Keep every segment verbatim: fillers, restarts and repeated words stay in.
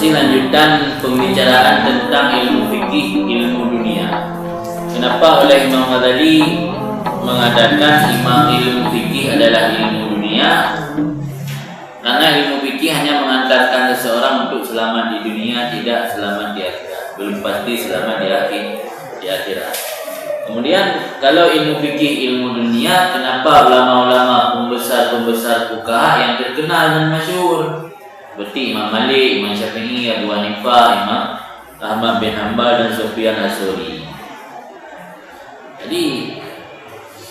Ini lanjutan pembicaraan tentang ilmu fikih, ilmu dunia. Kenapa oleh Imam Ghazali mengatakan ilmu fikih adalah ilmu dunia? Karena ilmu fikih hanya mengantarkan seseorang untuk selamat di dunia, tidak selamat di akhirat. Belum pasti selamat di akhir-, di akhirat. Kemudian, kalau ilmu fikih ilmu dunia, kenapa ulama-ulama pembesar-pembesar fuqaha yang terkenal dan masyhur, seperti Imam Malik, Imam Syafi'i, Abu Hanifah, Imam Ahmad bin Hanbal dan Sufyan Ats-Tsauri? Jadi,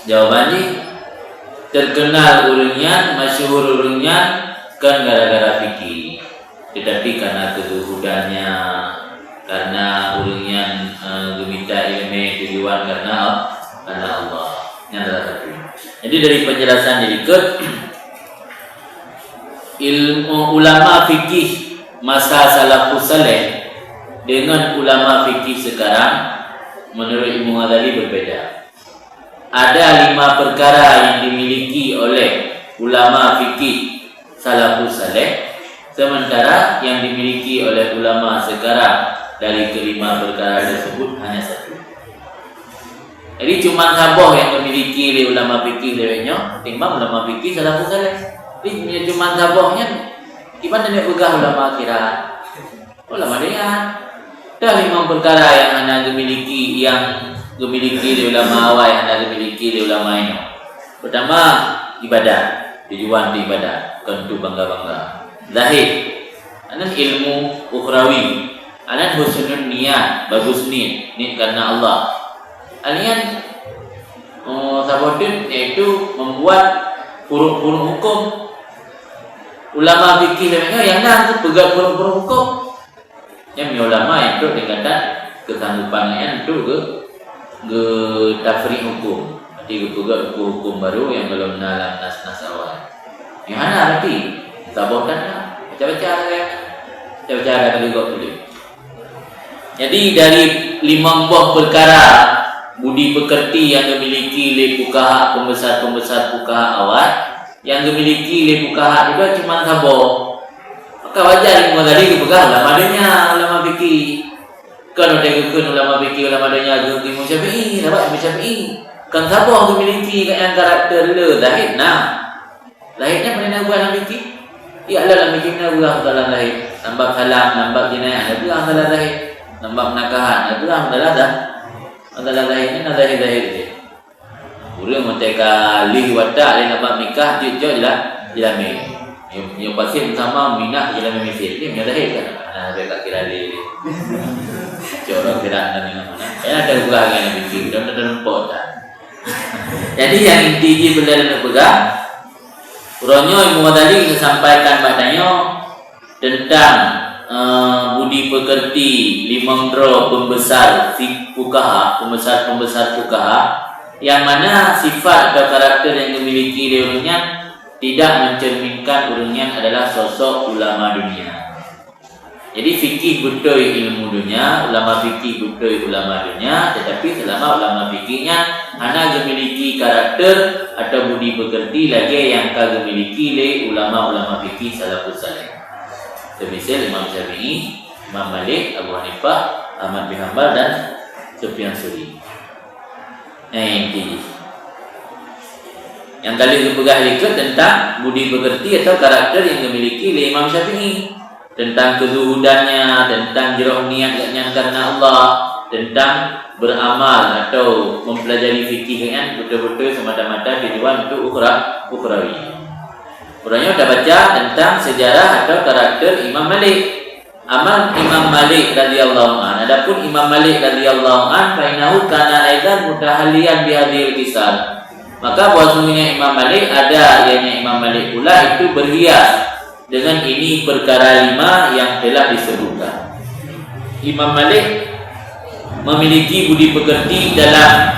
jawaban jih, terkenal ureuëng nyan, masyhur ureuëng nyan, kan gara-gara fikih. Tetapi karena kezuhudannya, karena ureuëng nyan, eh, geumita iéleumé tujuan karena, karena Allah. Nyan salah satu. Jadi, dari penjelasan di likot, ilmu ulama fikih masa salafus saleh dengan ulama fikih sekarang, menurut Imam Ghazali, berbeda. Ada lima perkara yang dimiliki oleh ulama fikih salafus saleh, sementara yang dimiliki oleh ulama sekarang dari kelima perkara tersebut hanya satu. Jadi, cuma saboh yang dimiliki oleh ulama fikih lewat nyoe, timbang ulama fikih salafus saleh. Jadi, cuma saboh nyan, gimana nak peugah ulama akhirat? Ulama dunia. Dah lima perkara yang hana dimiliki, yang dimiliki oleh ulama awai, hana dimiliki oleh ulama inoe. Pertama, ibadat. Tujuan tu ibadat, bukan tu bangga-bangga. Zahid. Anan ilmu ukhrawi. Anan husnul niat, bagus niat, niat karena Allah. Alian, oh, saboh tu, yaitu membuat furuk-furuk hukum. Ulama fikih lainnya yang dah tu peugah furuk-furuk hukum. Nyan ulama yang tu dikata kesanggupan nyan tu ke, ke tafriq hukum. Berarti geupeugah hukum-hukum baru yang belum na lam nas-nas awal. Yang hana berarti saboh kan, baca-baca lagèe, baca-baca lagèe gop tuléh. Jadi, dari limong boh perkara budi pekerti yang dimiliki lé fuqaha, pembesar-pembesar fuqaha awai, yang dimiliki lé fuqaha juga cuma saboh. Maka wajar Imam Ghazali geupeugah ulama dunia, ulama fikih. Kan ada geukheun ulama fikih, ulama dunia, geukheun Imam Syafi'i, sahabat Imam Syafi'i. Kan saboh dimiliki yang karakter le zahid, nah. Zahid nyan peue na buah lam fikih? Ya Allah, lam fikih na buah masalah zahid. Lam bab salam, lam bab jinayah, na buah masalah zahid. Lam bab nakahat, na buah masalah dah. Masalah zahid nyan na zahid-zahid je. Ureueng meuteka lih watak lé lam bab nikah, jeuet-jeuet jilah, jilamé. Nyoe, nyoe pasti sama minah jilamé misil. Nyoe zahid kan? Hana sampai ka kira lé. Corong kira nan dengan mana? Ya, ada buah dengan lam fikih, dah, dah, dah nampak dah. Jadi, yang inti jih beliau nak peugah, uroe nyoe Imam Ghazali geusampaikan bak tanyoe tentang, eh, budi pekerti limong droe pembesar fi-, fukaha, pembesar-pembesar fukaha, yang mana sifat atau karakter yang dimiliki lé ureueng nyan tidak mencerminkan ureueng nyan adalah sosok ulama dunia. Jadi, fikih beutôi ilmu dunia, ulama fikih beutôi ulama dunia, tetapi selama ulama fikih nyan hana geumiliki karakter atau budi pekerti lagèe nyang ka geumiliki lé ulama-ulama fikih salafus saleh. Semisal Imam Syafi'i, Imam Malik, Abu Hanifah, Ahmad bin Hanbal dan Sufyan Tsauri. Nah, inti jih. Nyang ka lheueh geupeugah likot tentang budi pekerti atau karakter yang dimiliki lé Imam Syafi'i, tentang kezuhudannya, tentang jroh niat gobnyan karena Allah, tentang beramal atau mempelajari fikih nyan beutôi-beutôi semata-mata tujuan untuk ukhra-, ukhrawi. Uroe nyoe tabaca tentang sejarah atau karakter Imam Malik. Amal Imam Malik radhiyallahu anhu. Adapun Imam Malik radhiyallahu anhu, fa innahu kana aidan mutahalliyan bihadzihil khisal. Maka bahwasanya Imam Malik ada, ianya Imam Malik pula itu berhias dengan ini perkara lima yang telah disebutkan. Imam Malik memiliki budi pekerti dalam,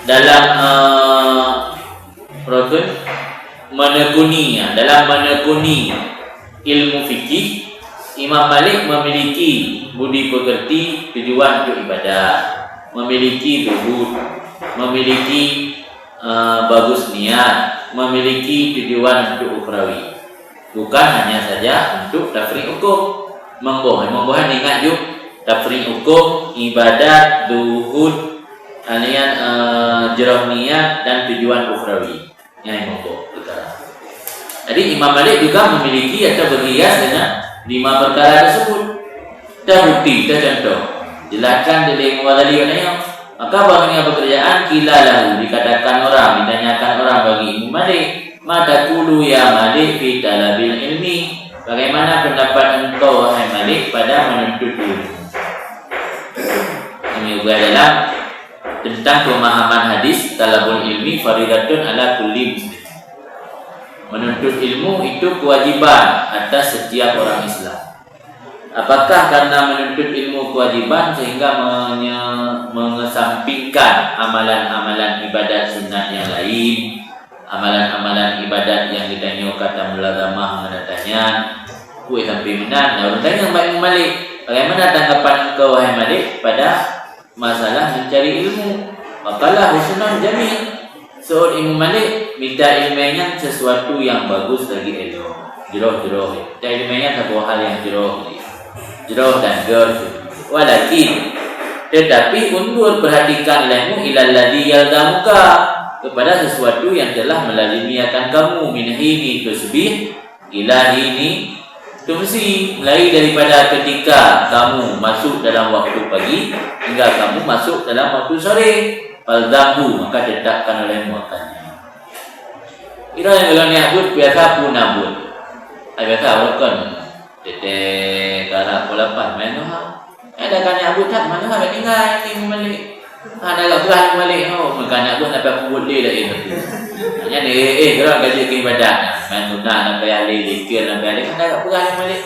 dalam, eh, rukun menekuni, ya, dalam menekuni ilmu fikih, Imam Malik memiliki budi pekerti tujuan untuk ibadah, memiliki zuhud, memiliki, eh, bagus niat, memiliki tujuan untuk ukhrawi. Bukan hanya saja untuk tafriq hukum. Limong boh, limong boh nyan ingat ju, tafriq hukôm, ibadat, zuhud, kemudian, eh, jroh niat dan tujuan ukhrawi. Nyan limong boh peukara. Jadi Imam Malik juga memiliki atau berhias dengan lima perkara tersebut. Terbukti, tercontoh. Jelaskan di Imam Ghazali katanya, maka bangunnya pekerjaan, qila lahu, dikatakan orang, ditanyakan orang bagi Imam Malik, "Ma taqulu ya Malik fi talabil ilmi?" Bagaimana pendapat engkau, wahai Malik, pada menuntut ilmu? Ini juga dalam tentang pemahaman hadis, "Talabul ilmi faridatun ala kulli muslim." Menuntut ilmu itu kewajiban atas setiap orang Islam. Apakah karena menuntut ilmu kewajiban sehingga menye-, mengesampingkan amalan-amalan ibadat sunat yang lain, amalan-amalan ibadat yang geutanyoe ka tamulazamah ngon geutanyoe? Kue sampai meunan, lalu tanya bak Imam Malik, "Bagaimana tanggapan engkau, wahai Malik, pada masalah mencari ilmu?" Faqala husnun jamil. Seuôt Imam Malik, mita ileumèe nyan sesuatu yang bagus lagi elok. Jroh-jroh. Mita ileumèe nyan saboh hal nyang jroh. Jroh dan gèt. Walakin, tetapi, undur, perhatikan olehmu, ilal ladzi yalzamuka, kepada sesuatu yang telah melazimi akan kamu, min hini tusbih ila hini tumsi, mulai daripada ketika kamu masuk dalam waktu pagi hingga kamu masuk dalam waktu sore. Falzamhu, maka tetapkan olehmu akannya. Kira nyang golom nyak buet biasa pun na buet. Ai biasa rukon. Tete kara pukul lapan main tu ha. Eh, dah kan nyak buet that, mana ha tinggai ni Imam Malik. Ha, dah agak peugah Imam Malik, oh, maka nyak buet sampai pukul lima dah, eh, tu. Nyan, eh, eh, geura gaji keu ibadat. Main sunat sampai ahli, zikir sampai ahli, kan dah agak peugah Imam Malik.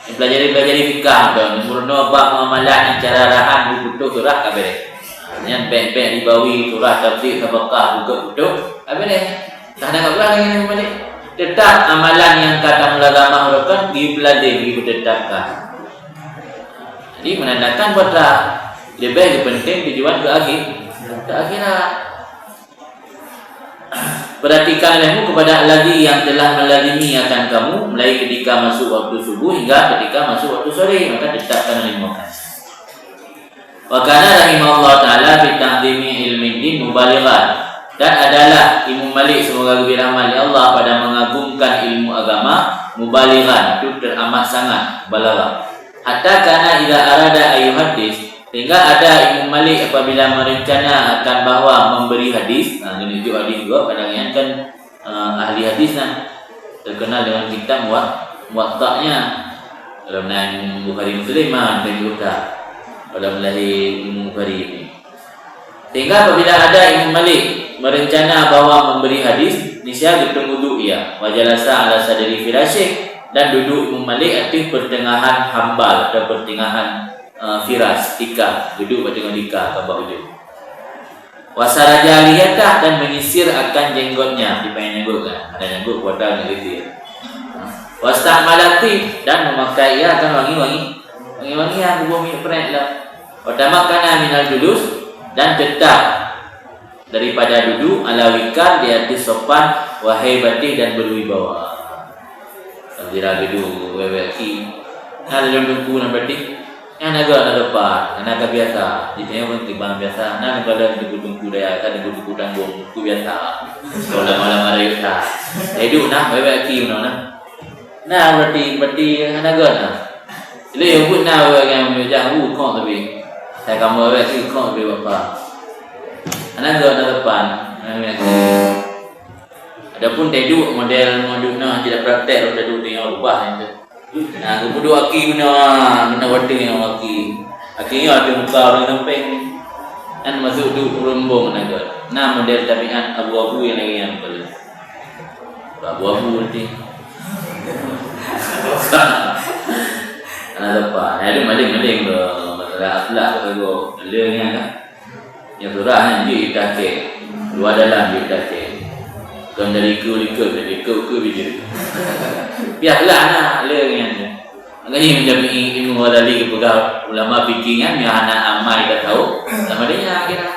Pelajari-pelajari fikah tu, meurunoe bab muamalat, cara rahan, buku tu, surah, ka beres. Nyan bèk-bèk ribawi, surah, tafsir, sabaqah, buku tu, ka beres. Dah agak peugah lagi Imam Malik. Tetap amalan nyang ka tamulazamah rukon, dipeulazim, ditetapkan. Jadi, menandakan bahwa leubeh geupeunténg tujuan keu akhé-, keu akhirat. Perhatikan olehmu kepada allazi yang telah melazimi akan kamu, mulai ketika masuk waktu subuh hingga ketika masuk waktu sore, maka tetapkan olehmu akan. Wa kana rahimahullah taala fi ta'zimi ilmin din mubalighan. Dan adalah Imam Malik, semoga geubri rahmat lé Allah, pada mengagungkan ilmu agama, mubalighan, itu teramat sangat, balaghah. Hatta kana idza arada ayyuhaddits, sehingga ada Imam Malik apabila merencana akan bahwa memberi hadis, nah, geununjuk hadis juga, padahal nyan kan, eh, ahli hadis nah, terkenal dengan kitab Muwat-, Muwatta'nya. Dalam na Imam Bukhari Muslim, ah, dan juga dalam lahé Imam Bukhari ni. Sehingga apabila ada Imam Malik merencana bahwa memberi hadis, niscaya geuteumuduk ia, wa jalasa ala sadri firasyih, dan duduk Imam Malik ateueh pertengahan hambal atau pertengahan, eh, firas, tikar, duduk bak teungoh tikar, ka bak ujong. Wa saraja lihyatah, dan menyisir akan jenggotnya, di payah nyanggut kan, ada nyanggut kuat dah nyanggut dia. Wasta'mala thib, dan memakai ia akan wangi-wangi, wangi-wangian tuboh minyeuk pret lah. Wa tamakkana minal julus, dan tetap daripada duduk, ala wikar, di ateueh sopan, wa haibatih, dan berwibawa. Alhamdulillah, duduk, wewek ki. Nah, dalam teungku, dalam batin. Nyan agak na leupah, na ka biasa. Jitanyong pun kiban biasa. Na lembaga teungku-teungku daya, ka teungku-teungku tanggong, teungku biasa. Ulama-ulama rayeuk sa. Jadi, na, wewek aki meunan na. Na berarti, berarti hana gèt na. Jadi, nyang buet na wewek nyang meunyoe jah, uh, kong tapi. Saya kamoe wewek aki kong tapi bapa. Hana gèt na leupah. Hana gèt. Adapun teuduek model, model na tidak praktek, teuduek tengok rubah nyan tu. Nah, geupeudua aki guna, guna watèe nyang aki. Aki nyoe ateueh muka ureueng sampéng. Nyan masuk duek ureueng bong na gèt. Nah, model tabiat abu-abu nyang lagèe nyan beutôi. Abu-abu nanti. Anak siapa? Nah, itu maling-maling tu. Masalah akhlak tu, tu. Ada nyan kan? Nyang surah nyan jeuet takée, luwa dalam jeuet takée. Kon dari likot-likot, dari likot-likot bijéh. Piah lah na, le nyan. Makanya macam Imam Ghazali geupeugah ulama fikih nyan, nyang hana amai ka tau, sama dia nyan kira.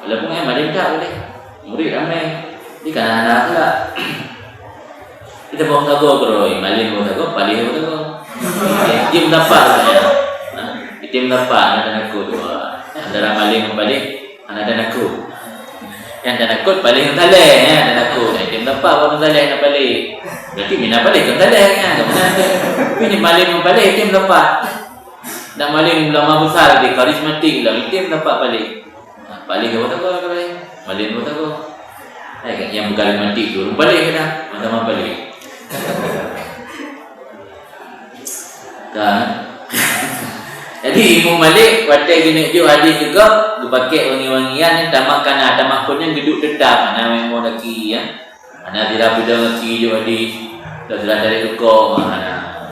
Walaupun nyan malem tak boleh. Murid ramai. Jadi kan hana akhlak. Kita bawa sagoe keurôi, malem bawa sagoe, palih bawa sagoe. Item dapat. Ha? Item dapat, hana tanakot. Antara maleng ngon paléh, hana tanakot. Nyang tanakot paléh ngon saleh, ya, tanakot. Item dapat ngon saleh, hana paléh. Berarti mina paléh ngon saleh, ya. Tapi ni maleng ngon paléh, item dapat. Nak maleng ulama besar, dia karismatik, lah item dapat paléh. Ha, paléh dua tago, paléh. Maleng dua tago. Hai, nyang bukan mati tu, paléh ke dah? Mata-mata paléh. Kan? Jadi, Imam Malik, watèe geuneuk jok hadis juga, geupakè wangi-wangian, tamah kana, tamah pun nyang geuduek teutap, hana meu'oh daki, ya. Hana sira beudong ngon si jok hadis, tak sira tarék rukok, hana.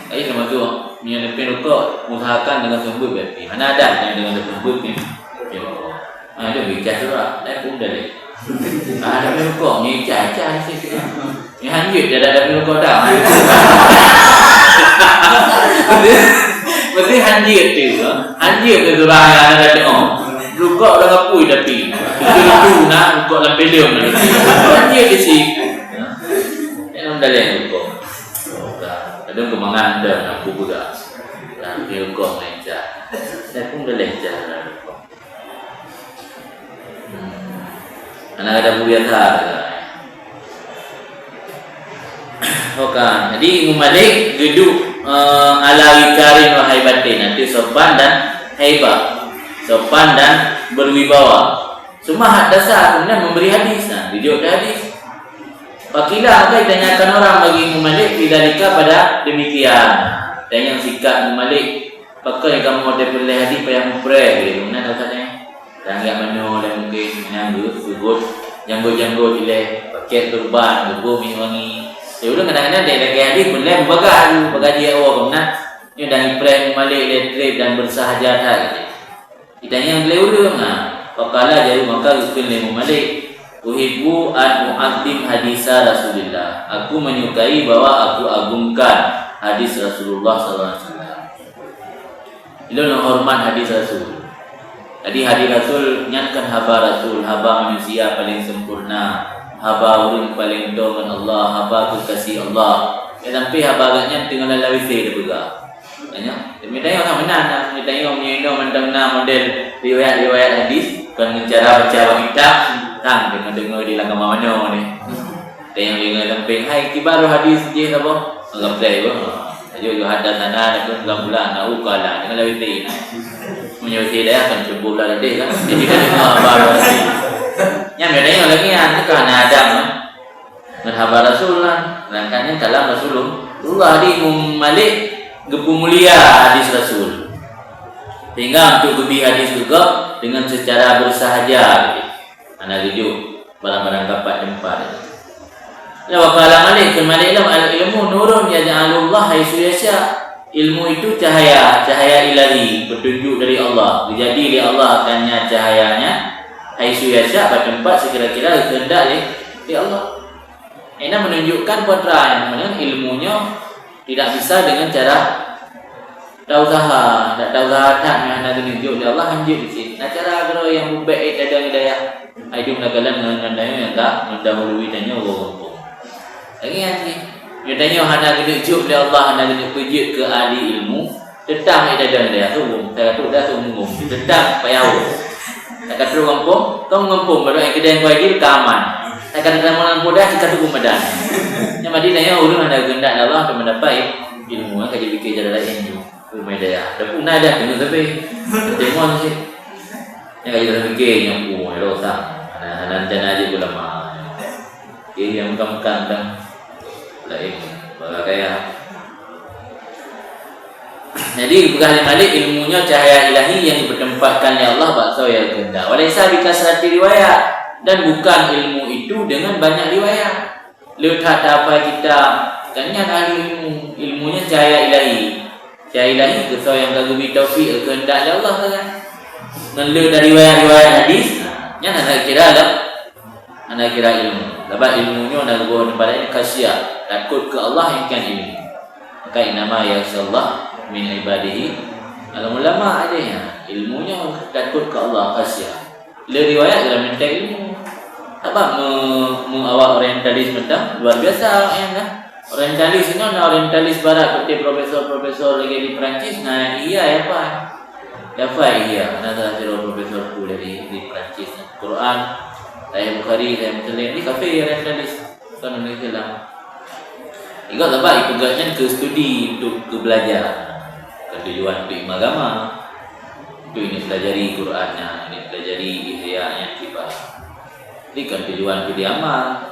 Ai, sama tu, meunyoe neupén rukok, usahakan deungon seumeubeuet bèk pih. Hana adat nyang deungon seumeubeuet pih. Yo. Ha, tu bicah tu lah. Dah pun dah leh. Ha, dah rukok, ni cah-cah ni sih. Ni hanjeuet dah, dah, dah rukok dah. Mesti, mesti hanjeuet tu, ha? Hanjeuet tu surah yang ada doa. Rukok dah ngapui tapi. Itu, itu nak rukok lam filem ni. Hanjeuet di sini. Ya, dalam rukok. Kadang kemangan dah, aku pegang. Nah, dia rukok main cah. Saya pun dah leh cah dalam rukok. Hmm. Anak ada buya that. Oke, jadi Imam Malik geuduek, eh, ala wikarin wa haibatin, nanti sopan dan haibah. Sopan dan berwibawa. Cuma hat dasar kemudian memberi hadis. Nah, dijawab hadis. Fakila, maka ditanyakan orang bagi Imam Malik, bidzalika, pada demikian. Tanya sikap Imam Malik, pakon kamu ada boleh hadis payah mupreh, gitu. Mana tahu tanya? Dan agak manoe lé mungkin, nyang geuh, geugot, janggot-janggot ilèe, pakèt turban, geuboh minyeuk wangi. Ya, ulôn kadang-kadang dia lagèe hadis pun lé beubagah tu, bagah jih awak keunan. Nyoe dan ipreh Imam Malik lé trép dan bersahaja that, gitu. Ditanya lé ureueng, ha. Faqala, jaru, maka geukheun lé Imam Malik, "Uhibbu an u'azzim hadisa Rasulillah." Aku menyukai bahwa aku agungkan hadis Rasulullah sallallahu alaihi wasallam. Ulôn horeumat hadis Rasul. Jadi hadis Rasul nyan kan haba Rasul, haba manusia paling sempurna, haba ureueng paling toe ngon Allah, haba keukasih Allah. Ya, sampai haba gobnyan teungoh lam lawét teupeugah. Tanya, meutanyoe ka meunan, meutanyoe meunyoe mantong na model riwayat-riwayat hadis, kon ngon cara baca bak kitab, tang deungoe-deungoe di lam kama manoe ni. Tanyong deungoe sampéng, "Hai, kiban hadis jih saboh?" Gaplek boh. Ayo, yo haddatsana, lamun lam bulan, na u kala, deungoe lawét teuh. Meunyoe si dayah kan cukup lah tadi kan. Jadi kan deungoe baru hadis. Nyan meutanyoe lagèe nyan, teuka na adab, kan? Ngon haba Rasul lah, sedangkan nyan kalam Rasulullah. Jadi Imam Malik geupeumulia hadis Rasul. Sehingga untuk geubi hadis juga dengan secara bersahaja, gitu. Hana geujok barang-barang kapat teumpat. Ya, wa qala Malik, kheun Malik lom, "Al-ilmu nurun yaj'alullah haitsu yasya." Ilmu itu cahaya, cahaya ilahi, petunjuk dari Allah. Geujadi lé Allah akannya cahayanya, haitsu yasya, bak teumpat sekira-kira geukeundak lé, lé Allah. Ini menunjukkan putra yang ilmunyo tidak bisa dengan cara tausaha, tak tausaha that nyan hana geuneuk jok lé Allah, hanjeuet cit. Nah, cara droe nyang bubek eh dadang hidayah. Ai dum lagalan ngon, ngon dayah nyang ka mendahului tanyoe ureueng gampông. Lagèe nyan cit. Nyoe tanyoe hana geuneuk jok lé Allah, hana geuneuk peujeuet keu ahli ilmu, teutap eh dadang hidayah tu, saya tu dah tu umum. Teutap payah. Tak ka trok gampông, kong gampông baru ai keudeh kuai dil ka aman. Tak ka trok gampông dah, cit ka tu peumadan. Nyang mati tanyoe ureueng hana geukeundak lé Allah untuk mendapat ilmu, ka jipikir cara laén tu. Umai dayah. Tapi na dah tengok tapi. Tengok sih. Yang kaji dalam fikir yang pun ada otak. Ada, ada rencana aja ulama. Okey, yang bukan-bukan dah lain. Bala kaya. Jadi peugah lé Malik, ilmunya cahaya ilahi yang dipertempatkan oleh Allah bak soe nyang kehendak. Walaisa bikasrati riwayat, dan bukan ilmu itu dengan banyak riwayat. Le that hafai kitab, kan nyan ahli ilmu, ilmunya cahaya ilahi. Cahaya ilahi keu soe nyang ka geubri taufik keuheundak lé Allah kan. Ngon le dari riwayat-riwayat hadis, nyan hana kira lah. Hana kira ilmu. Sabab ilmu nyoe na geuboh teumpat laén khasyah, takot keu Allah nyang kan ilmu. Maka innama yakhsyallaha min ibadihi al-ulama, artinya ilmu nyoe takot keu Allah, khasyah. Le riwayat dalam mantong ilmu. Sabab me-, me-, awak orientalis mantong luar biasa awak nyan dah. Orientalis nyoe na orientalis barat, seperti profesor-profesor lagi di Perancis, na Ihya, ya, Pak? Ya, Pak, Ihya. Na salah satu profesor tu dari, di Perancis. Quran, Sahih Bukhari, Sahih Muslim, ni kafir orientalis. Bukan orang Islam. Ingat, sebab ipeugah nyan ke studi untuk ke belajar. Bukan tujuan untuk ilmu agama. Untuk ini pelajari Quran nyan, ini pelajari Ihya nyan kiban. Ini kan tujuan untuk diamal.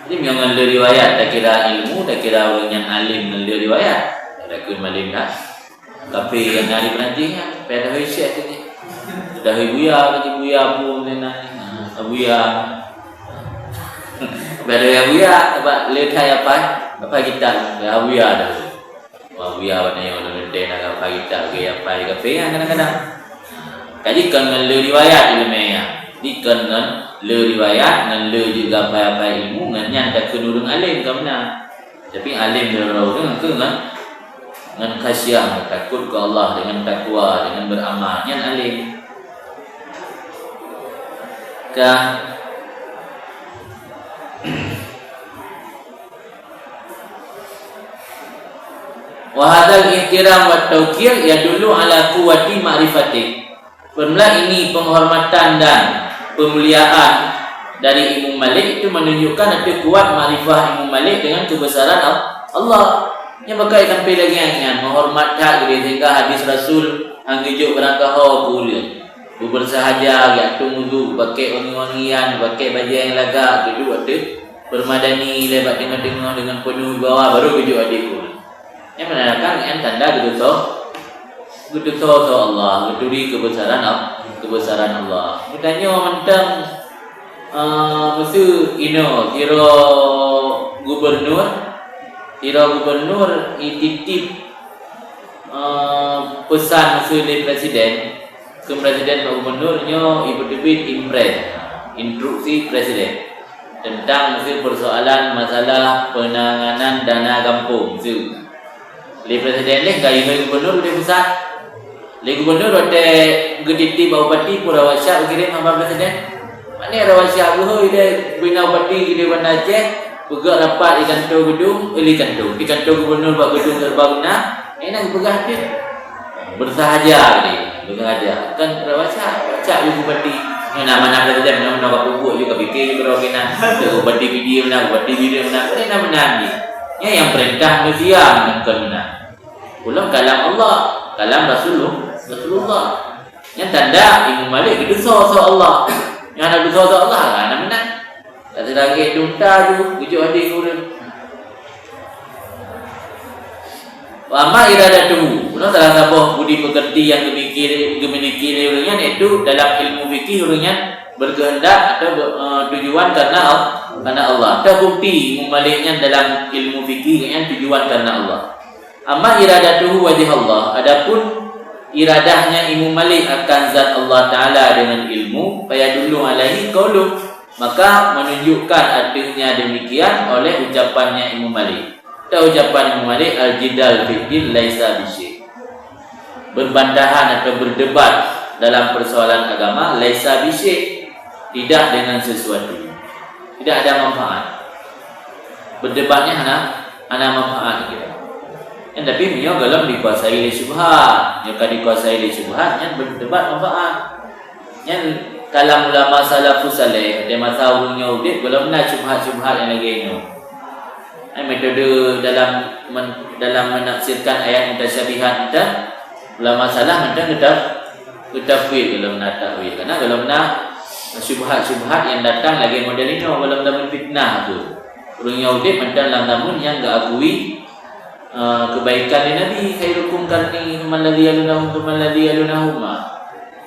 Jadi, meunyoe ngon le riwayat takira ilmu, takira ureueng nyan alim ngon le riwayat. Takheun malem dah. Tapi nyang na di Perancis nyan, pada hoi syekh tu je. Pada hoi buya, kata buya Abu Zainal. Abuya. Pada hoi buya, sebab le that apai, apai kitab, abuya dah. Wah, buya pada nyoe, dah lenteh nak apai kitab, ke apai, kape nyan kadang-kadang. Kaji kon ngon le riwayat ileumèe nyan. Dikon ngon le riwayat, ngon le juga apai-apai ilmu, ngon nyan takheun ureueng alim ka meunan. Tapi alim di luar ureueng tu ngon, ngon khasyah, takut ke Allah, dengan takwa, dengan beramal, nyan alim. Ka. Wa hadzal ihtiram wat tauqir yadullu ala quwwati ma'rifatih. Peureulak ini penghormatan dan pemuliaan dari Imam Malik itu menunjukkan ada kuat makrifah Imam Malik dengan kebesaran Al-, Allah. Nyang beukai sampai lagi nyan, menghormat that geude sehingga hadis Rasul hana geujok beurangkaho keu uleueng. Beubersahaja, geujak tueng wudu, geupakèk wangi-wangian, geupakèk bajèe nyang lagak, geuduek ateueh permadani lé bak teungoh-teungoh deungon peunoh wibawa, baru geujok adé keu uleueng. Nyan meunandakan nyan tanda geudutoe, geudutoe Allah, geuturi keubesaran Al-, keubesaran Allah. Geutanyoe mantong, eh, meuseu inoe sidroe gubernur, sidroe gubernur ititip, eh, peusan meuseu lé presiden, keu presiden bak gubernur nyoe ipeuteubiet impres, instruksi presiden, teuntang meuseu persoalan masalah peunanganan dana gampông meuseu. Lé presiden lé ka imé gubernur lé pusat. Lé gubernur watèe geutitip bak bupati pura WhatsApp geukirém haba presiden. Mane rawai siap geuhôi deh, bina bupati di Banda Aceh, peugah rapat di kantô gedung, eh, di kantô, di kantô gubernur bak gedung Serbaguna, eh, na geupeugah deh. Bersahaja tadi, bersahaja. Kan rawai siap, siap di bupati. Nyoe nama-nama saja, nama-nama ka pupuk juga, pikir juga orang kena. Bupati video mana, bupati video mana, kan nama-nama ni. Ya, yang perintah manusia, bukan mana. Ulôn kalam Allah, kalam Rasulullah, Rasulullah. Nyan tanda Imam Malik geudusoe soe Allah. Nyang hana dusoe soe Allah, hana meunan. Tapi lagèe dum ta ju, geujok adé keu ureueng. Wa amma iradatuhu, meunan salah saboh budi peukeureudi nyang geumiliki, geumiliki lé ureueng nyan, yaitu dalam ilmu fikih ureueng nyan berkehendak atau, eh, tujuan karena Al-, karena Allah. Teubukti Imam Malik nyan dalam ilmu fikih nyan tujuan karena Allah. Amma iradatuhu wajh Allah, adapun iradahnya Imam Malik akan zat Allah Ta'ala dengan ilmu, fayadullu alaihi qauluh, maka menunjukkan artinya demikian oleh ucapannya Imam Malik. Dan ucapan Imam Malik, "Al-jidal fid din laisa bisyai'." Berbantahan atau berdebat dalam persoalan agama, laisa bisyai', tidak dengan sesuatu. Tidak ada manfaat. Berdebatnya hana, hana manfaat, gitu. Kan, tapi meunyoe golom dikuasai lé syubhat, nyoe ka dikuasai lé syubhat, nyan berdebat manfaat. Nyan kalam ulama salafus saleh, di masa ureueng nyoe udeb, golom na syubhat-syubhat nyang lagèe nyoe. Ai, metode dalam men-, dalam menafsirkan ayat mutasyabihat nyan, ulama salaf mantong geutaf-, geutafwid golom na takwil. Karena golom na syubhat-syubhat nyang datang lagèe model inoe, golom zaman fitnah tu. Ureueng Yahudi mantong lam zaman nyang geuakui, eh, kebaikan lé Nabi, "Khairukum qarni, tsumma alladzi yalunahum, tsumma alladzi yalunahum."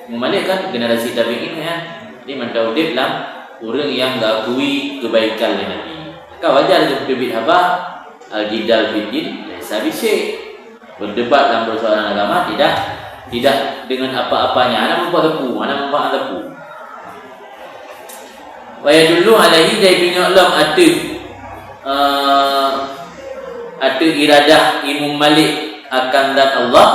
Imam Malik kan generasi tabi'in, kan? Jadi mantong udeb lam ureueng nyang geuakui kebaikan lé Nabi. Ka wajar geuteubiet haba, "Al-jidal fid din laisa bisyai'." Berdebat dalam persoalan agama tidak, tidak dengan apa-apanya. Hana manfaat teupeu, hana manfaat teupeu. Wa yadullu alaihi, dan itunyok lom ateueh, eh, ateueh iradah Imam Malik akan zat Allah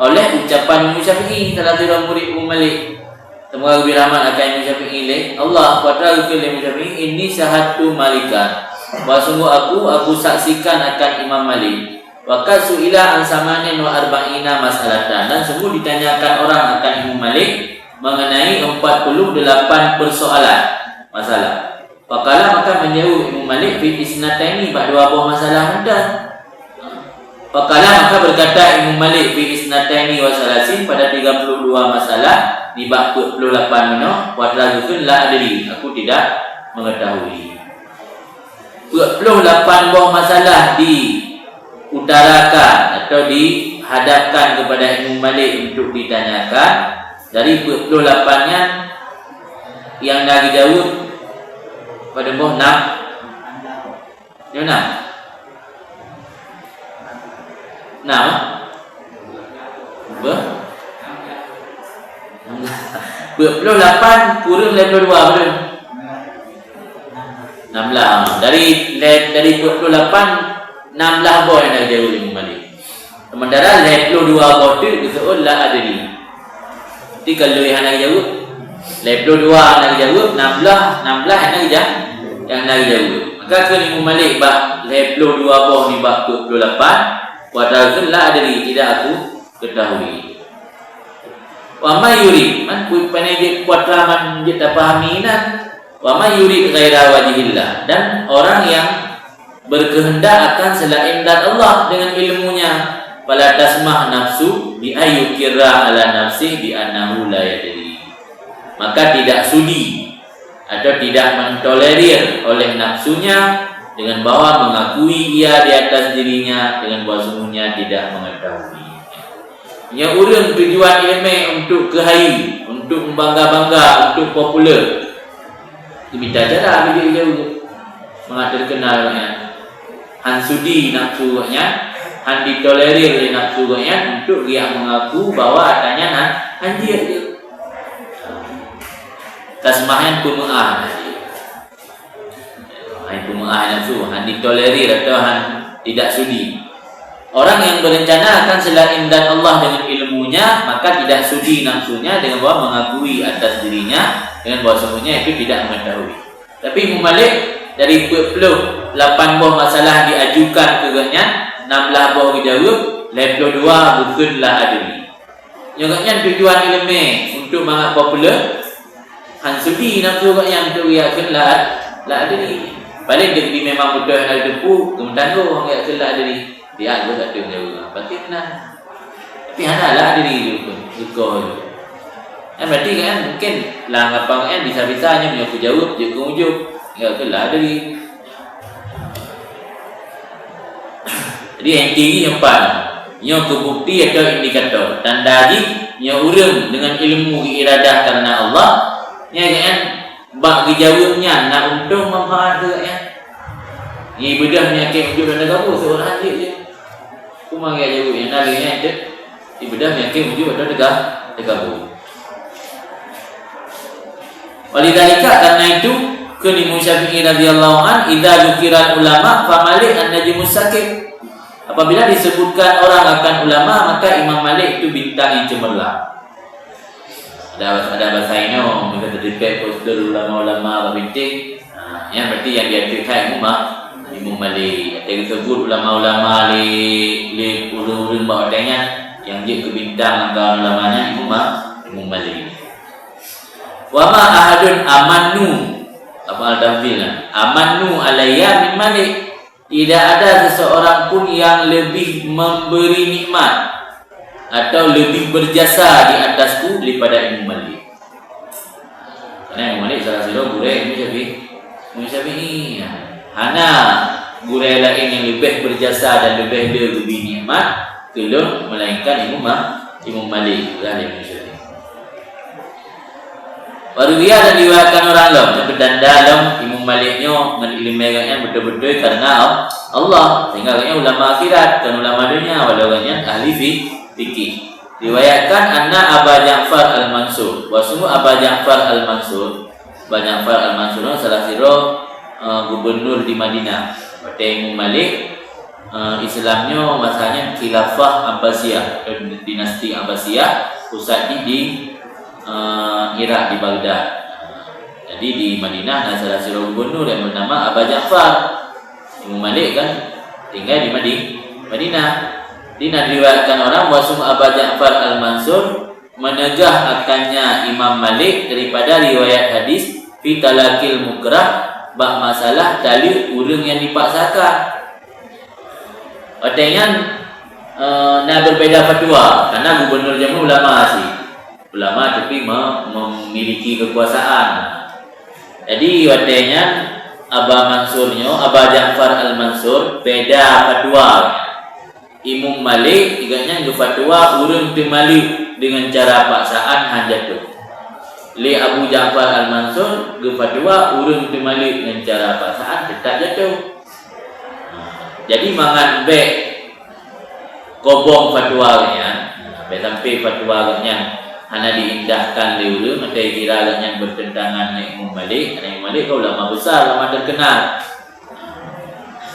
oleh ucapan Imam Syafi'i, salah sidroe murid Imam Malik. Semoga geubri rahmat akan Imam Syafi'i lé Allah, peue atra geukheun lé Imam Syafi'i, "Inni syahadtu Malikan." Bahwa sungguh aku, aku saksikan akan Imam Malik. Wa qad su'ila an samanin wa arba'ina mas'alatan. Dan sungguh ditanyakan orang akan Imam Malik mengenai empat puluh delapan persoalan, masalah. Faqala, maka menjawab Imam Malik, fi isnataini, bak dua boh masalah mantong. Faqala, maka berkata Imam Malik, fi isnataini wa salasin, pada tiga puluh dua masalah, nibak peuet puluh lapan meunoe, wa thalatsin la adri, aku tidak mengetahui. Peuet puluh lapan boh masalah diutarakan atau dihadapkan kepada Imam Malik untuk ditanyakan. Dari peuet puluh lapan nyan, nyang na geujaweueb padub boh? Nam? Nyoe nam? Nam, ah? Beuh? Peuet puluh lapan kureueng lhèe puluh dua, padub? Nam blah. Dari, dari peuet puluh lapan, nam blah boh nyang na geujaweueb Imam Malik. Sementara lhèe puluh dua boh teuk geuseuôt la adri. Jadi ka lheueh hana geujaweueb. Lhèe puluh dua hana geujaweueb, nam blah, nam blah hana geujaweueb. Nyang hana geujaweueb. Maka kheun Imam Malik bak lhèe puluh dua boh nibak peuet puluh lapan, wa thalatsin la adri, tidak aku ketahui. Wa may yurid, man pu-, pane jeuet kuat raman jeuet tapahami nan. Wa may yurid ghaira wajhillah, dan orang yang berkehendak akan selain zat Allah dengan ilmunya, fala tasmah nafsu bi ayyukirra ala nafsi bi annahu la yadri. Maka tidak sudi atau tidak mentolerir oleh nafsunya dengan bahwa mengakui ia di atas dirinya dengan bahwa sungguhnya tidak mengetahui. Nyoe ureuëng tujuan iéleumé untuk keuhai, untuk bangga-bangga, untuk populer. Geumita cara bijéh jauh mangat terkenal nyan. Han sudi nafsu gobnyan, han ditolerir lé nafsu gobnyan untuk geujak mengaku bahwa atanyan han, han jeuet. Tasmah nyan peumeu'ah. Hai peumeu'ah nafsu, han ditolerir atau han tidak sudi. Orang yang berencana akan selain zat Allah dengan ilmunya, maka tidak sudi nafsunya dengan bahwa mengakui atas dirinya dengan bahwa sungguhnya itu tidak mengetahui. Tapi Imam Malik dari peuet puluh lapan boh masalah diajukan keu gobnyan, nam blah boh geujaweueb, lhèe puluh dua geukheun la adri. Nyoe gobnyan tujuan iéleumé untuk mangat populer, han sudi nafsu gobnyan untuk geujak kheun la, la adri. Paléng teuk di memang beutôi hana geuteupeue, geumeutanggong geujak kheun la adri. Dia geuh satu menjaweueb, pasti meunan. Tapi hana la adri tu pun, geukoh tu. Kan berarti kan mungkin lam anggapan kan bisa-bisa nyan meunyoe kujaweueb jeuet keu ujub, geujak kheun la adri. Jadi, nyang tinggi nyoe pat, nyoe keu bukti atau indikator. Tanda jih, nyoe ureuëng deungon ilmu geuiradah kareuna Allah, nyan kan bak geujaweueb nyan na untông manfaat keu gobnyan. Nyan ibeudôh meunyoe keu ujub dan teugabu, seurang jih je. Cuma geujaweueb nyan, na lheueh nyan teuh. Ibeudôh meunyoe keu ujub atau teuga-, teugabu. Walidzalika, karena itu, kheun Imam Syafi'i radhiyallahu an, "Idza dzukiral ulama, fa Malik an-najmus saqit." Apabila disebutkan orang akan ulama, maka Imam Malik itu bintang yang cemerlang. Ada, ada bahasa inoe, meuka teudeungoe poster ulama-ulama bak binténg. Ha, nyan berarti nyang diateueh khan Imam Ma-, Imam Malik. Watèe geuseubut ulama-ulama lé, lé ureuëng-ureuëng bak watèe nyan, nyang jeuet keu bintang lam kawan ulama nyan Imam Ma-, Imam Malik. Wa ma ahadun amannu, af'al tafdhil nyan, amannu alayya min Malik. Tidak ada seseorang pun yang lebih memberi nikmat atau lebih berjasa di atasku daripada Imam Malik. Karena Imam Malik salah sidroe gurèe Imam Syafi'i. Imam Syafi'i, ya. Hana gurèe laén nyang leubeh berjasa dan leubeh le geubri nikmat keu lôn, melainkan Imam Ma-, Imam Malik, lah Imam Syafi'i. Wa ruwiya, dan diriwayatkan ureuëng lom, nyang peutanda lom Imam Malik nyoe ngon iéleumé gobnyan beutôi-beutôi kareuna Allah, sehingga gobnyan ulama akhirat, bukan ulama donya, walau gobnyan ahli fi-, fikih. Riwayatkan anna Aba Ja'far Al-Mansur, bahwa sungguh Aba Ja'far Al-Mansur, Aba Ja'far Al-Mansur nyoe salah sidroe, eh, gubernur di Madinah. Watèe Imam Malik, eh, Islam nyoe masa nyan khilafah Abbasiyah, eh, dinasti Abbasiyah, pusat di, di, eh, Irak, di Baghdad. Jadi di Madinah na salah sidroe gubernur yang bernama Aba Ja'far. Imam Malik kan tinggal di Madi-, Madinah. Di na diriwayatkan orang bahwa sungguh Aba Ja'far Al-Mansur menegah akannya Imam Malik daripada riwayat hadis fi talaqil mukrah, bak masalah taleuek ureuëng yang dipaksakan. Watée nyan, eh, na berbeda fatwa, karena gubernur jameun ulama sih. Ulama tapi me-, memiliki kekuasaan. Jadi watée nyan Aba Mansur nyoe, Aba Ja'far Al-Mansur, beda fatwa. Imam Malik, gobnyan geufatwa ureuëng teumaleuek dengan cara paksaan han jatuh. Lé Abu Ja'far Al-Mansur geufatwa ureuëng teumaleuek dengan cara paksaan tetap jatuh. Jadi mangat bék kobong fatwa gobnyan, bék sampai fatwa gobnyan hana diindahkan lé ureuëng, atau kira gobnyan bertentangan dengan Imam Malik, karena Imam Malik kan ulama besar, ulama terkenal.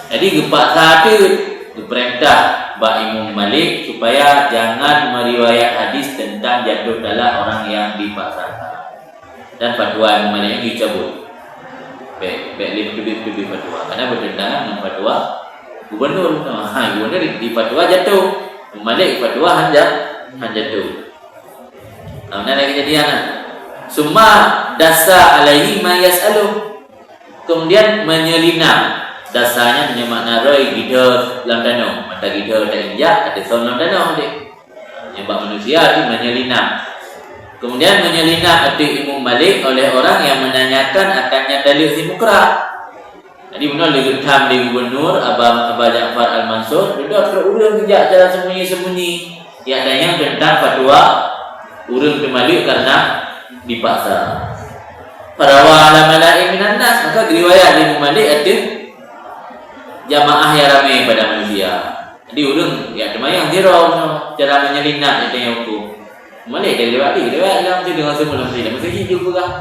Jadi geupaksa teuk, geupeurintah bak Imam Malik supaya jangan meriwayat hadis tentang jatuh talak orang yang dipaksakan. Dan fatwa Imam Malik nyan dicabut. Bék, bék lé teubiet-teubiet fatwa, karena bertentangan dengan fatwa gubernur. Ha, gubernur di, di fatwa jatuh. Imam Malik fatwa han ja-, han jatuh. Nah, mana lagi kejadian lah. Summa dasa alaihi ma yas'aluh. Kemudian menyelinap. Dasanya hanya makna roi gidha lam tanoh. Mata gidha tainjak, ateueh thon lam tanoh deh. Nyang bak manusia tu menyelinap. Kemudian menyelinap ateueh Imam Malik oleh orang yang menanyakan akannya taleuek si mukrah. Jadi beuna lé geutham lé gubernur Aba, Aba Ja'far Al-Mansur, dudoe trok ureuëng geujak cara sembunyi-sembunyi. Yak tanyong tentang fatwa ureuëng teumaleuek karena dipaksa. Farawa ala mala'in minan nas, maka geuriwayat lé Imam Malik ateueh jamaah yang ramai pada manusia. Jadi ureuëng yak teumayang zero cara menyelinap yak tanyong hukum. Malik dari lewat di lewat dalam tu dengan semua dalam sini. Masa jih juga pegang.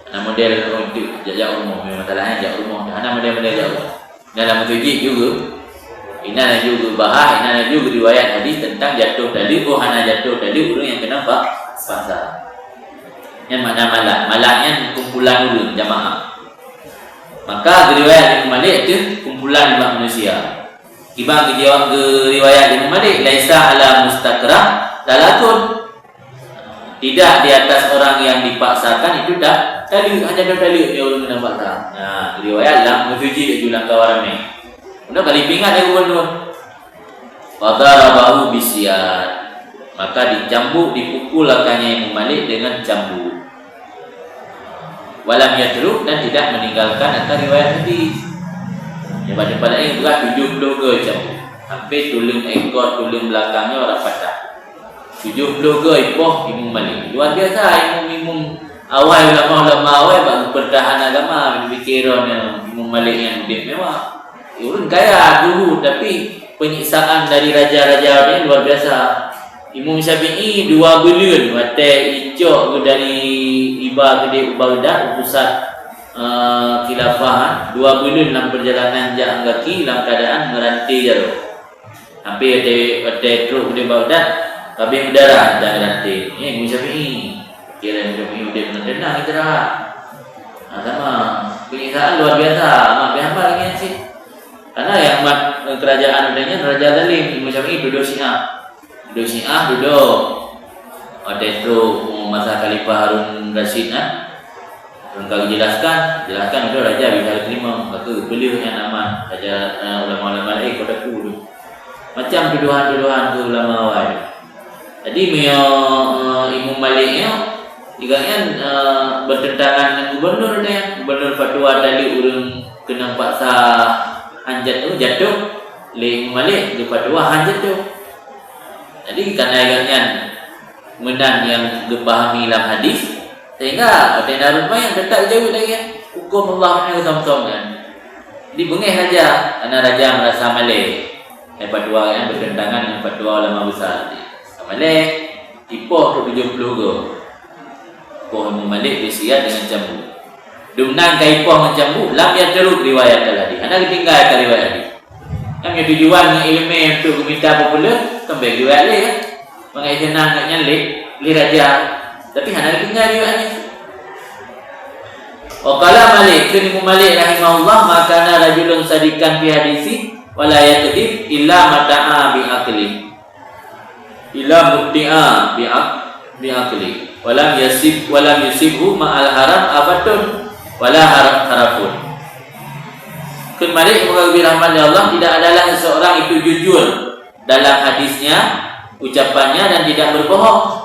Nah, model untuk jak-jak rumah memang masalahnya jak rumah. Hana model-model jak rumah. Dalam masa jih juga. Inan juga bahas, inan juga riwayat hadis tentang jatuh tali, oh hana jatuh tali ureuëng yang kena pa-, paksa. Yang mana malak? Malak yang kumpulan ureuëng jamaah. Maka riwayat Imam Malik itu kumpulan umat manusia. Kiban geujawab geuriwayat Imam Malik, laisa ala mustakrah talakun. Tidak di atas orang yang dipaksakan itu dah taleuek, hanya dah taleuek dia ureuëng kena paksa. Nah, riwayat lam meusuji laju lam kawan ramai. Kemudian kali pingat dia gubernur. Fadarabahu bisiyat. Maka dicambuk, dipukul akannya Imam Malik dengan cambuk. Walam yatruk, dan tidak meninggalkan akan riwayat hadis. Dia pada pada ini berat tujuh puluh ke cambuk. Hampir tulang ekor, tulang belakangnya orang patah. Tujuh puluh ke ipoh Imam Malik. Luar biasa imum-imum awai, ulama-ulama awai bak pertahanan agama, berpikir Imam Malik yang lebih mewah. Ureuëng kaya dulu, tapi penyiksaan dari raja-raja ni luar biasa. Imam Syafi'i dua buleuen watée icok dari Iba keudeh u Baghdad, u pusat, eh, khilafah, dua buleuen lam perjalanan jak gaki lam keadaan meurante jaroe. Hampir watée, watée trok keudeh Baghdad, habéh udara dan meurante. Eh, Imam Syafi'i. Kira Imam Syafi'i udeb tenang istirahat. Nah, sama. Penyiksaan luar biasa. Mak pih hamba lagi nyan cit. Karena yang mat, eh, kerajaan udah nyan raja zalim, Imam Syafi'i tuduh Syiah. Tuduh Syiah, tuduh. Watée tu masa Khalifah Harun Rashid kan. Lôn ka jelaskan, jelaskan tu raja bisa terima, maka beliau yang aman. Raja, eh, ulama-ulama lain kau taku tu. Macam tuduhan-tuduhan ke ulama awai. Jadi meunyoe, eh, Imam Malik nyoe, juga kan, eh, bertentangan dengan gubernur dia. Gubernur fatwa tali ureuëng kena paksa hanjat tu jatuh, lé Imam Malik geufatwa han jatuh. Jadi karena gobnyan meunan nyang geupahami lam hadis, sehingga watée na rupa nyang teutap jaweueb lagée huköm Allah nyoe beutôi-beutôi kan. Jadi beungéh raja, karena raja merasa malée. Ai fatwa nyan bertentangan dengan fatwa ulama besar tadi. Malée, ipoh tu tujuh puluh go. Poh Imam Malik disiat dengan cambuk. Dumnan ka ipoh ngon cambuk, lam yatruk riwayat hadis. Hana geutinggai ka riwayat hadis. Kan nyoe tujuan ngon ileumé untuk geumita populer, kan bék riwayat lé kan. Mangat senang kat nyan lé, lé raja. Tapi hana geutinggai riwayat nyan. Wa qala Malik, kheun Imam Malik rahimahullah, "Ma kana rajulun shadiqan fi haditsi wa la yakdzib illa muti'a bi aqli. Illa muti'a bi aq-, bi aqli. Wa lam yasib, wa lam yusibhu ma'al haram afatun wa la har-, kharafun." Kheun Malik, semoga geubri rahmat lé Allah, tidak adalah seseorang itu jujur dalam hadisnya, ucapannya, dan tidak berbohong.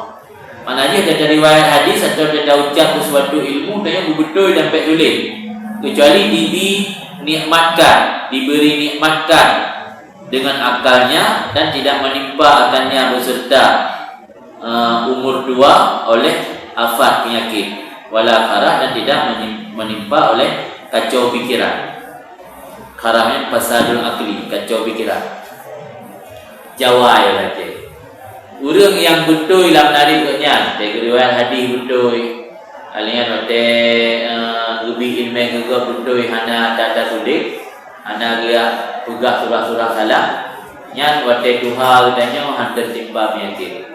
Maknanya, teuka riwayat hadis atau teuka ucap sesuatu ilmu, tanyoe beubeutôi dan peutuléh, kecuali dibi nikmatkan, diberi nikmatkan dengan akalnya dan tidak menimpa akannya beserta, eh, umur tua oleh afat penyakit, wala kharah, dan tidak menim-, menimpa oleh kacau pikiran. Kharah nyan fasadul akli, kacau pikiran. Jawai lah cit. Ureuëng nyang beutôi lam narit geuh nyan, teuka riwayat hadis beutôi. Alian watée, eh, geubi iéleumé geuh beutôi hana tata tuléh, hana geujak peugah surah-surah salah, nyan watée tuha geutanyoe han teutimpa peunyakét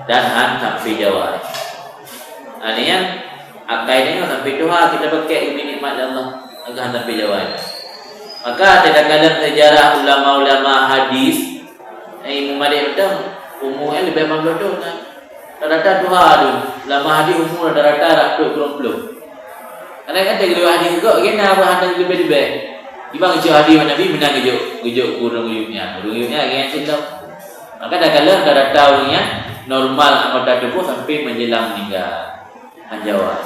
dan han sampai jawai. Alian akai tanyoe sampai tuha kita pakai geubi nikmat lé Allah, agak han sampai jawai. Maka teuka dalam sejarah ulama-ulama hadis, eh, Imam Malik mantong umu nyan leubeh lima ploh thon na. Rata-rata tuha tu, ulama hadis umu rata-rata rap ploh kureueng ploh. Karena kan teuka riwayat hadis geuh, gen na ureuëng hadis leubeh-leubeh. Iban geujok hadis Nabi meunan geujok, geujok ureuëng yum nyan. Ureuëng yum nyan gen cit lom. Maka takalon rata-rata ureuëng nyan normal anggota tuboh sampai menjelang meninggal. Han jawai.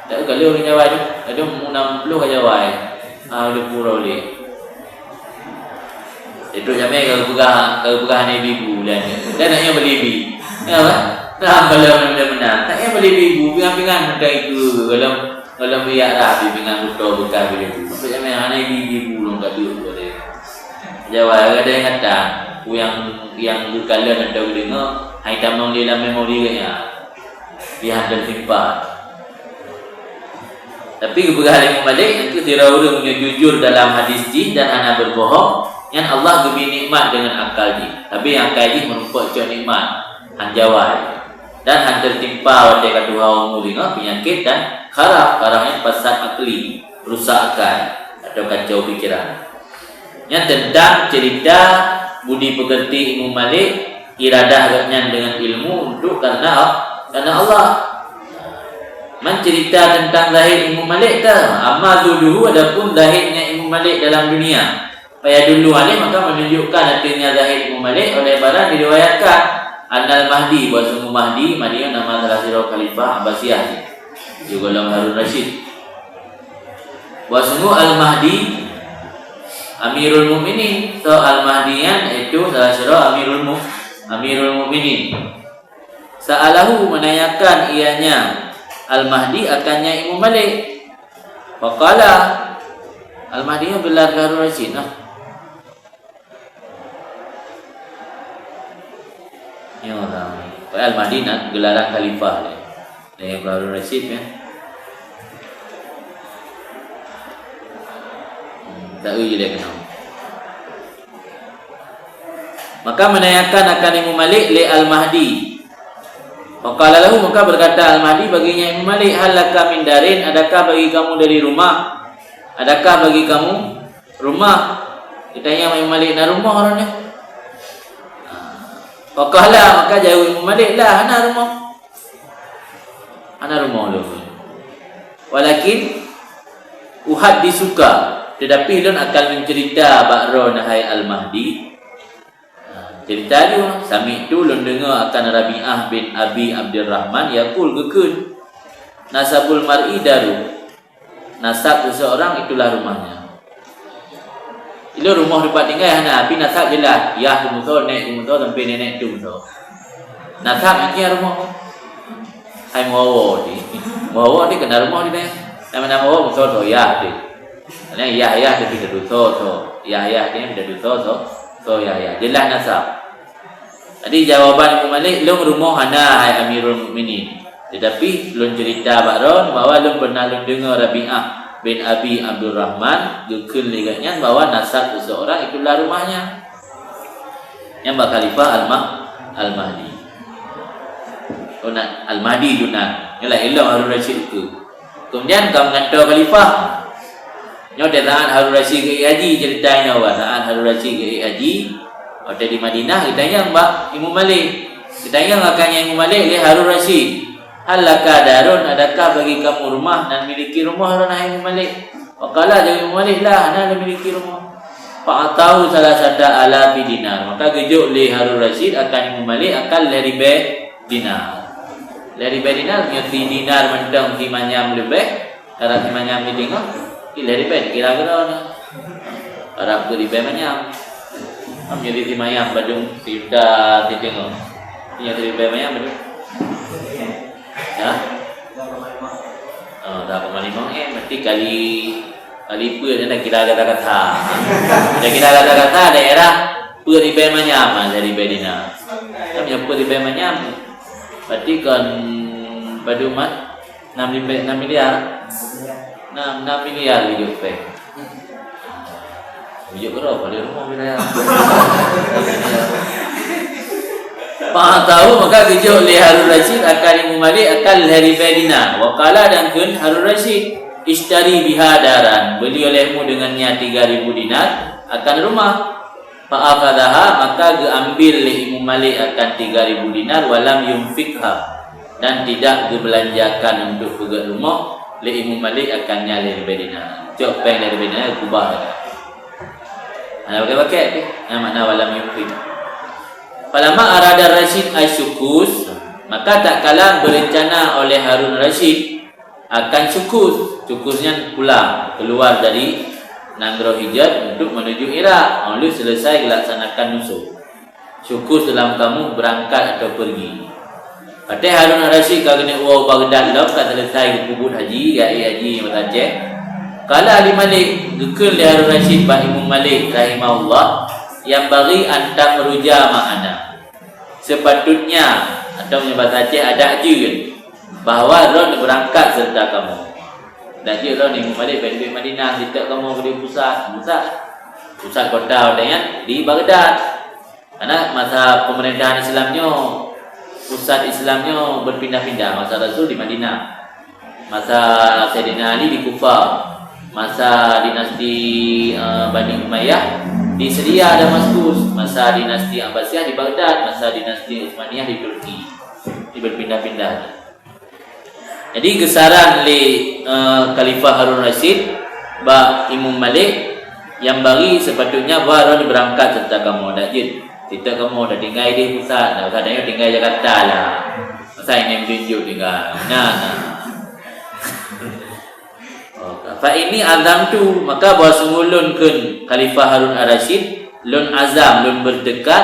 Tak ka lheueh ureuëng jawai tu. Kadang umur enam puluh ka jawai. Ah, udah pura ulih. Itu jamé ka geupeugah, ka geupeugah hana ibu-ibu dan, dan nak nyan beli bi. Ya apa? Nah, kalau benar-benar. Nak nyan beli ibu, pingan-pingan macam itu. Kalau, kalau biak dah, pingan beutôi bekas beli ibu. Sampai jamé hana ibu-ibu lom ka duek tu dia. Jawai, ada yang kata, yang, yang geukalon atau geudeungoe, hai tamong di dalam memori geuh nyan. Di hadapan simpan. Tapi geupeugah lé Imam Malik, nyan keuh sidroe ureuëng nyang jujur dalam hadis jih dan hana berbohong, nyan Allah geubri nikmat deungon akal jih. Tapi akai jih meurumpok cok nikmat, han jawai. Dan han teutimpa watée ka tuha umu deungon peunyakét dan kharaf, kharaf nyan fasad akli, rusak akai atau kacau pikiran. Nyan teuntang ceurita budi peukeurti Imam Malik, iradah gobnyan deungon ilmu untuk karena, karena Allah. Man ceurita teuntang zahid Imam Malik ta, amma zuhduhu, adapun zahidnya Imam Malik dalam dunia. Fayadullu alaih, maka menunjukkan artinya zahid Imam Malik oleh barang diriwayatkan. Annal Mahdi, bahwa sungguh Mahdi, Mahdi nama salah sidroe khalifah Abbasiyah. Juga golom Harun Rashid. Bahwa sungguh Al-Mahdi Amirul Mukminin. So, Al-Mahdi nyan yaitu salah sidroe Amirul Mu-, Amirul Mukminin. Sa'alahu, menanyakan ianya Al-Mahdi akannya Imam Malik. Faqala, Al-Mahdi nyan gelar Harun Rashid nah. Ya Allah. Al-Mahdi na geularan khalifah lé. Lé Harun Rashid ya. Hmm, tak eu je dia kenal. Maka menanyakan akan Imam Malik lé Al-Mahdi. Faqala lahu, maka berkata Al-Mahdi baginya Imam Malik, "Hal laka min darin, adakah bagi kamu dari rumah? Adakah bagi kamu rumah?" Ditanya Imam Malik, "Na rumoh?" Orang nyan. Faqala, maka jawab Imam Malik, "La, hana rumoh. Hana rumoh lôn. Walakin uhadditsuka, tetapi lôn akan mencerita bak droe hai Al-Mahdi." Cerita ju, "Sami'tu, lôn deungoe, akan Rabi'ah bin Abi Abdurrahman yaqul geukheun, 'Nasabul mar'i daru.'" Nasab seseorang itulah rumahnya. Ilôn rumoh teumpat tinggai hana, tapi nasab jeulaih. Yah teumuso, nek teumuso, sampai nenek teumuso. Nasab nyan rumoh. Hai meuwoe di. Meuwoe di keunan rumoh di neh. Nama-nama woe muso so yah di. Karena yah-yah di pindah duso so. Yah-yah di pindah duso so. So yah-yah. Jeulaih nasab. Jadi, jawaban Imam Malik, "Lôn rumoh hana, hai Amirul Mukminin. Tetapi lôn cerita bak droe bahwa lôn pernah lôn deungoe Rabi'ah bin Abi Abdurrahman geukheun lé gobnyan bahwa nasab seseorang itulah rumahnya." Nyan bak Khalifah Al-Mah-, Al-Mahdi. Oh, na Al-Mahdi tu na. Nyan lah ilong Harun Rashid tu. Kemudian ka meugantoe khalifah. Nyoe di saat Harun Rasyid geuék haji, ceurita nyoe, bah, saat Harun Rasyid geuék haji, watèe di Madinah, geutanyong bak Imam Malik. Geutanyong akan Imam Malik lé Harun Rasyid, "Hal laka darun, adakah bagi kamu rumah?" "Nan miliki rumoh droeneuh, hai Imam Malik." Wa qala, jaweueb Imam Malik, "La, hana lôn miliki rumoh." Fa a'tahu salasata alafi dinar. Maka geujok lé Harun Rasyid akan Imam Malik akan lhèe ribèe dinar. Lhèe ribèe dinar, meunyoe si dinar mantong si manyam leubeh, karab si manyam di teungoh, di lhèe ribèe dikira keudroe nyoe. Karab keu ribèe manyam. Meunyoe si manyam padum si juta di teungoh. Meunyoe si ribèe manyam padum? Ya? Oh, dah peumalimong, eh, berarti kali, kali peuet, dah kira kata-kata. Dah kira kata-kata, daerah peuet ribèe manyam, ah, lhèe ribèe dinar. Kan meunyoe peuet ribèe manyam, berarti kon padum, ah? Enam ribèe, enam miliar. Enam, enam miliar geujok péng. Geujok keudroe, pada rumoh wilayah. Fa a'tahu, maka geujok lé Harun Rasyid akan Imam Malik akan lhèe ribèe dinar. Wa qala, dan kheun Harun Rasyid, "Ishtari biha daran, beli olehmu dengannya tiga ribu dinar akan rumah." Fa akhadhaha, maka geuambil lé Imam Malik akan tiga ribu dinar, wa lam yunfiqha, dan tidak geubelanjakan untuk peugöt rumoh lé Imam Malik akan nyan lhèe ribèe dinar. Cok péng lhèe ribèe dinar, kubah. Hana pakai-pakai pih. Nyan makna wa lam yunfiq. Falamma arada Rasyid asyukus, maka tatkala berencana oleh Harun Rasyid akan syukus. Syukus nyan pulang, keluar dari nanggroe Hijaz untuk menuju Irak, 'oh lheueh selesai geuilaksanakan nusuk. Syukus dalam kamus beurangkat atau peurgi. Watèe Harun Ar-Rasyid ka geuneuk woe u Baghdad lom, ka selesai geupeubuet haji, geuék haji nyang basa Aceh. Qala li Malik, geukheun lé Harun Rasyid bak Imam Malik rahimahullah, "Yanbaghi an takhruja ma'ana." Sepatutnya, atau meunyoe basa Aceh, adak jeuet bahwa droeneuh beurangkat seureuta kamoe. Adak jeuet droeneuh, Imam Malik, bèk leubeh Madinah, seutôt kamoe keudéh pusat. Pusat, pusat kota watèe nyan di Baghdad. Karena masa pemerintahan Islam nyoe, pusat Islam nyoe berpindah-pindah. Masa Rasul di Madinah. Masa Saidina Ali di Kufa, masa dinasti, eh, Bani Umayyah di Syria, Damaskus, masa dinasti Abbasiyah di Baghdad, masa dinasti Utsmaniyah di Turki. Jadi berpindah-pindah. Jadi geusaran lé, eh, Khalifah Harun Rasyid bak Imam Malik, "Yanbaghi, sepatutnya bahwa droeneuh beurangkat seureuta kamoe, adak jeuet. Seutôt kamoe tinggai di pusat, dak usah tanyoe tinggai Jakarta lah. Masa ini tunjuk tinggai. Nah, nah." Fa inni azamtu, maka bahwa sungguh lôn, kheun Khalifah Harun Ar-Rasyid, lôn azam, lôn bertekad,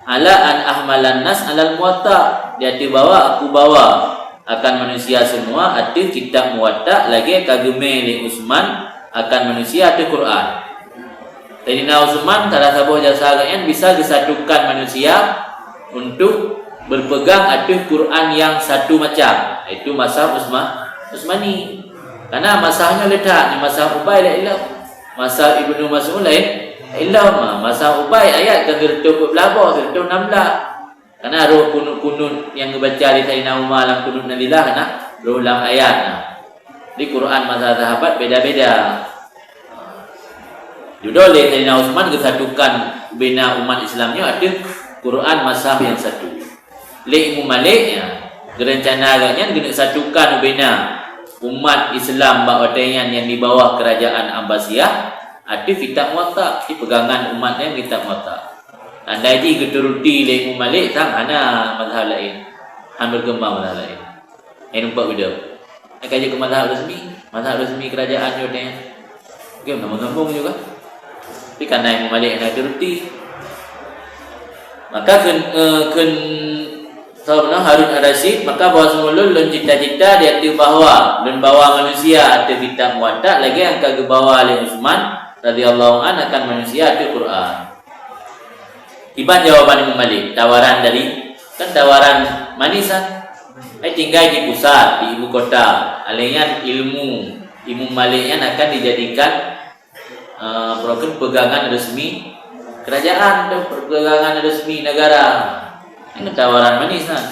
ala an ahmalan nas alal Muwatta, di ateueh bahwa aku bawa akan manusia semua ateueh kitab Muwatta, lagèe ka geumè lé Utsman akan manusia ateueh Quran. Saidina Utsman, salah saboh jasa gobnyan bisa geusatukan manusia untuk berpegang ateueh Quran nyang satu macam, yaitu mazhab Utsma-, Utsmani. Karena mazhab nyoe le that, mazhab Ubay laén lom. Mazhab Ibnu Mas'ud laén lom. Mazhab Ubay ayat ka sireutôh peuet blah boh, sireutôh nam blah. Karena roh kunut-kunut nyang geubaca lé Saidina Umar lam kunut Nazilah na roh lam ayat na. Di Quran masa sahabat beda-beda. Dudoe lé Saidina Utsman geusatukan ubena umat Islam nyoe ateueh Quran mazhab nyang satu. Lé Imam Malik nyan, geurencana gobnyan geuneuk satukan ubena umat Islam bak watèe nyan nyang di bawah kerajaan Abbasiyah ateueh kitab Muwatta, di peugangan umat nyan kitab Muwatta. Tanda jih geuturuti lé Imam Malik, sang hana mazhab laén. Han berkembang mazhab laén. Hai nampak beda. Hai ka jeuet keu mazhab resmi, mazhab resmi kerajaan nyoe teuh. Oke, nama sambung juga. Tapi karena Imam Malik hana turuti. Maka kheun, eh, kheun Saidina Harun Ar-Rasyid, maka bahwa sungguh lôn, lôn cita-cita di ateueh bahwa lôn bawa manusia ateueh kitab Muwatta lagèe nyang ka geubawa lé Utsman radhiyallahu anhu akan manusia ateueh Quran. Kiban jawaban Imam Malik, tawaran dari, kan tawaran manis kan? Eh, tinggai di pusat, di ibu kota. Alèh nyan ilmu Imam Malik nyan akan dijadikan, eh, peroken pegangan resmi kerajaan atau pegangan resmi negara. Ini tawaran manis kan?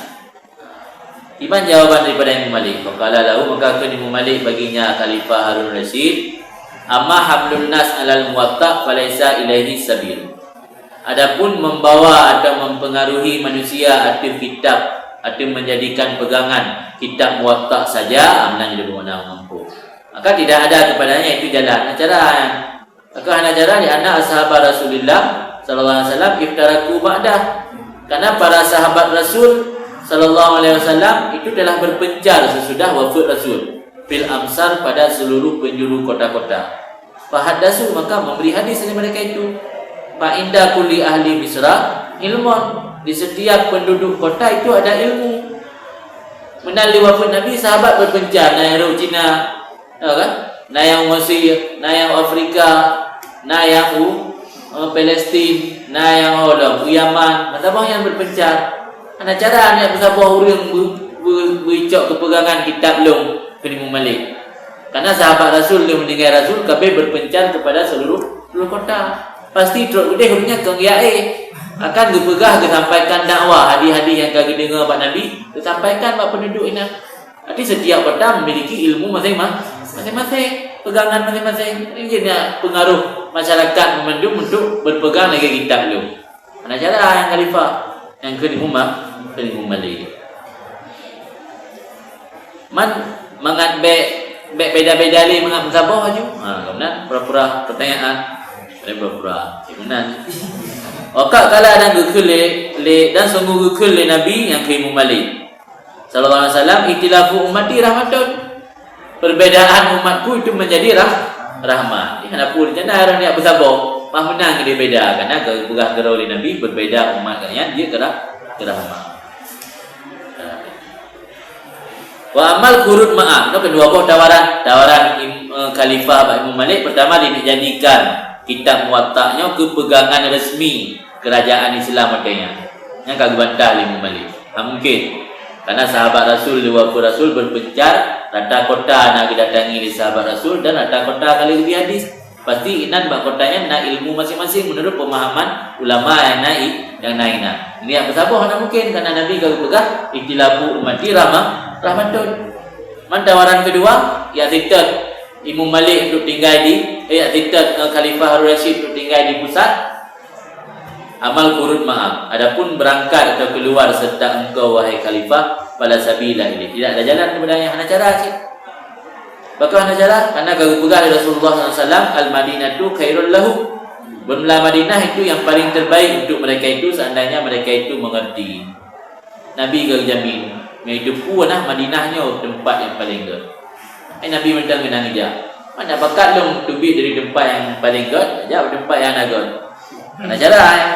Iban jawaban daripada Imam Malik. Faqala lahu, maka kheun Imam Malik baginya Khalifah Harun Rasyid, "Amma hamlun nas alal Muwatta falaisa ilaihi sabil." Adapun membawa atau mempengaruhi manusia ateueh kitab, ateueh menjadikan pegangan kitab Muwatta saja, amnan jeuet guna mampu. Maka tidak ada kepadanya itu jalan. Nah, cara, maka hana jalan di anak sahabat Rasulullah sallallahu alaihi wasallam iftaraku ba'dah. Karena para sahabat Rasul sallallahu alaihi wasallam itu telah berpencar sesudah wafat Rasul fil amsar, pada seluruh penjuru kota-kota. Fahaddasu, maka memberi hadis dari mereka itu. Fa inda kulli ahli Misra ilmun, di setiap penduduk kota itu ada ilmu. Meunan lé wafat Nabi, sahabat berpencar, na nyang rot Cina, ya kan? Na nyang Mesir, na nyang Afrika, na nyang u, eh, Palestin, na nyang holom, u Yaman, meusaboh nyang berpencar. Hana cara nyan meusaboh ureuëng beu-, beu-, beuicok keupegangan kitab lôn keu Imam Malik. Karena sahabat Rasul lheueh meuninggai Rasul ka abéh berpencar kepada seluruh, seluruh kota. Pasti trok udeh ureuëng nyan keu geuyue akan geupeugah, geusampaikan dakwah, hadis-hadis nyang ka geudeungoe bak Nabi, geusampaikan bak penduduk inan. Jadi setiap kota memiliki ilmu masing-ma-, masing-masing, pegangan masing-masing. Ini jadi pengaruh masyarakat memandum untuk berpegang lagi kitab lôn. Hana cara nyang khalifah, nyang kheun Imam, kheun Imam Malik. Man, mangat bék, bék beda-beda lé mangat meusaboh laju. Ha, kemudian pura-pura pertanyaan. Ada pura-pura. Kemudian. Wa qad qala, dan geukheun lé, lé, dan sungguh geukheun lé Nabi nyang kheun Imam Malik. Sallallahu alaihi wasallam, "Ikhtilafu ummati rahmatun." Perbedaan umatku itu menjadi rah-, rahmat. Jadi, hana peue rencana orang yang bersabar. Mah menang dia beda. Karena geupeugah keudroe lé Nabi, berbeda umat kalian, dia kerah-, kerahmat. Wa amal qurun ma'ah. Nyoe keudua boh tawaran. Tawaran im-, eh, Khalifah bak Imam Malik. Pertama, dijadikan kitab Muwatta nyoe keu pegangan resmi kerajaan Islam watée nyan. Nyang ka geubantah lé Imam Malik. Hana mungkin. Karena sahabat Rasul, lheueh wafeuet Rasul, berpencar, rata kota na geudatangi lé sahabat Rasul dan rata kota ka lheueh geubri hadis. Pasti inan bak kota nyan na ilmu masing-masing menurut pemahaman ulama nyang na i-, nyang na inan. Nyan meusaboh hana mungkin, karena Nabi ka geupeugah, "Ikhtilafu ummati rahmah, rahmatun." Man tawaran keudua, ya sitet Imam Malik untuk tinggai di, eh, ya sitet, eh, Khalifah Harun Rasyid untuk tinggai di pusat. Amal qurun ma'ah. Adapun berangkat atau keluar serta engkau, wahai khalifah, fala sabila ilaih. Tidak ada jalan kepadanya, hana cara cit. Pakon hana cara? Karena ka geupeugah lé Rasulullah sallallahu alaihi wasallam, "Al-Madinatu khairul lahum." Beureulah Madinah itu yang paling terbaik untuk mereka itu seandainya mereka itu mengerti. Nabi ka geujamin, meuidup peue nah Madinah nyoe teumpat nyang paleng gét. Ai Nabi mantong keunan geujak. Mana bakat lôn teubiet dari teumpat nyang paleng gét, jak u teumpat nyang hana gét. Hana cara, eh.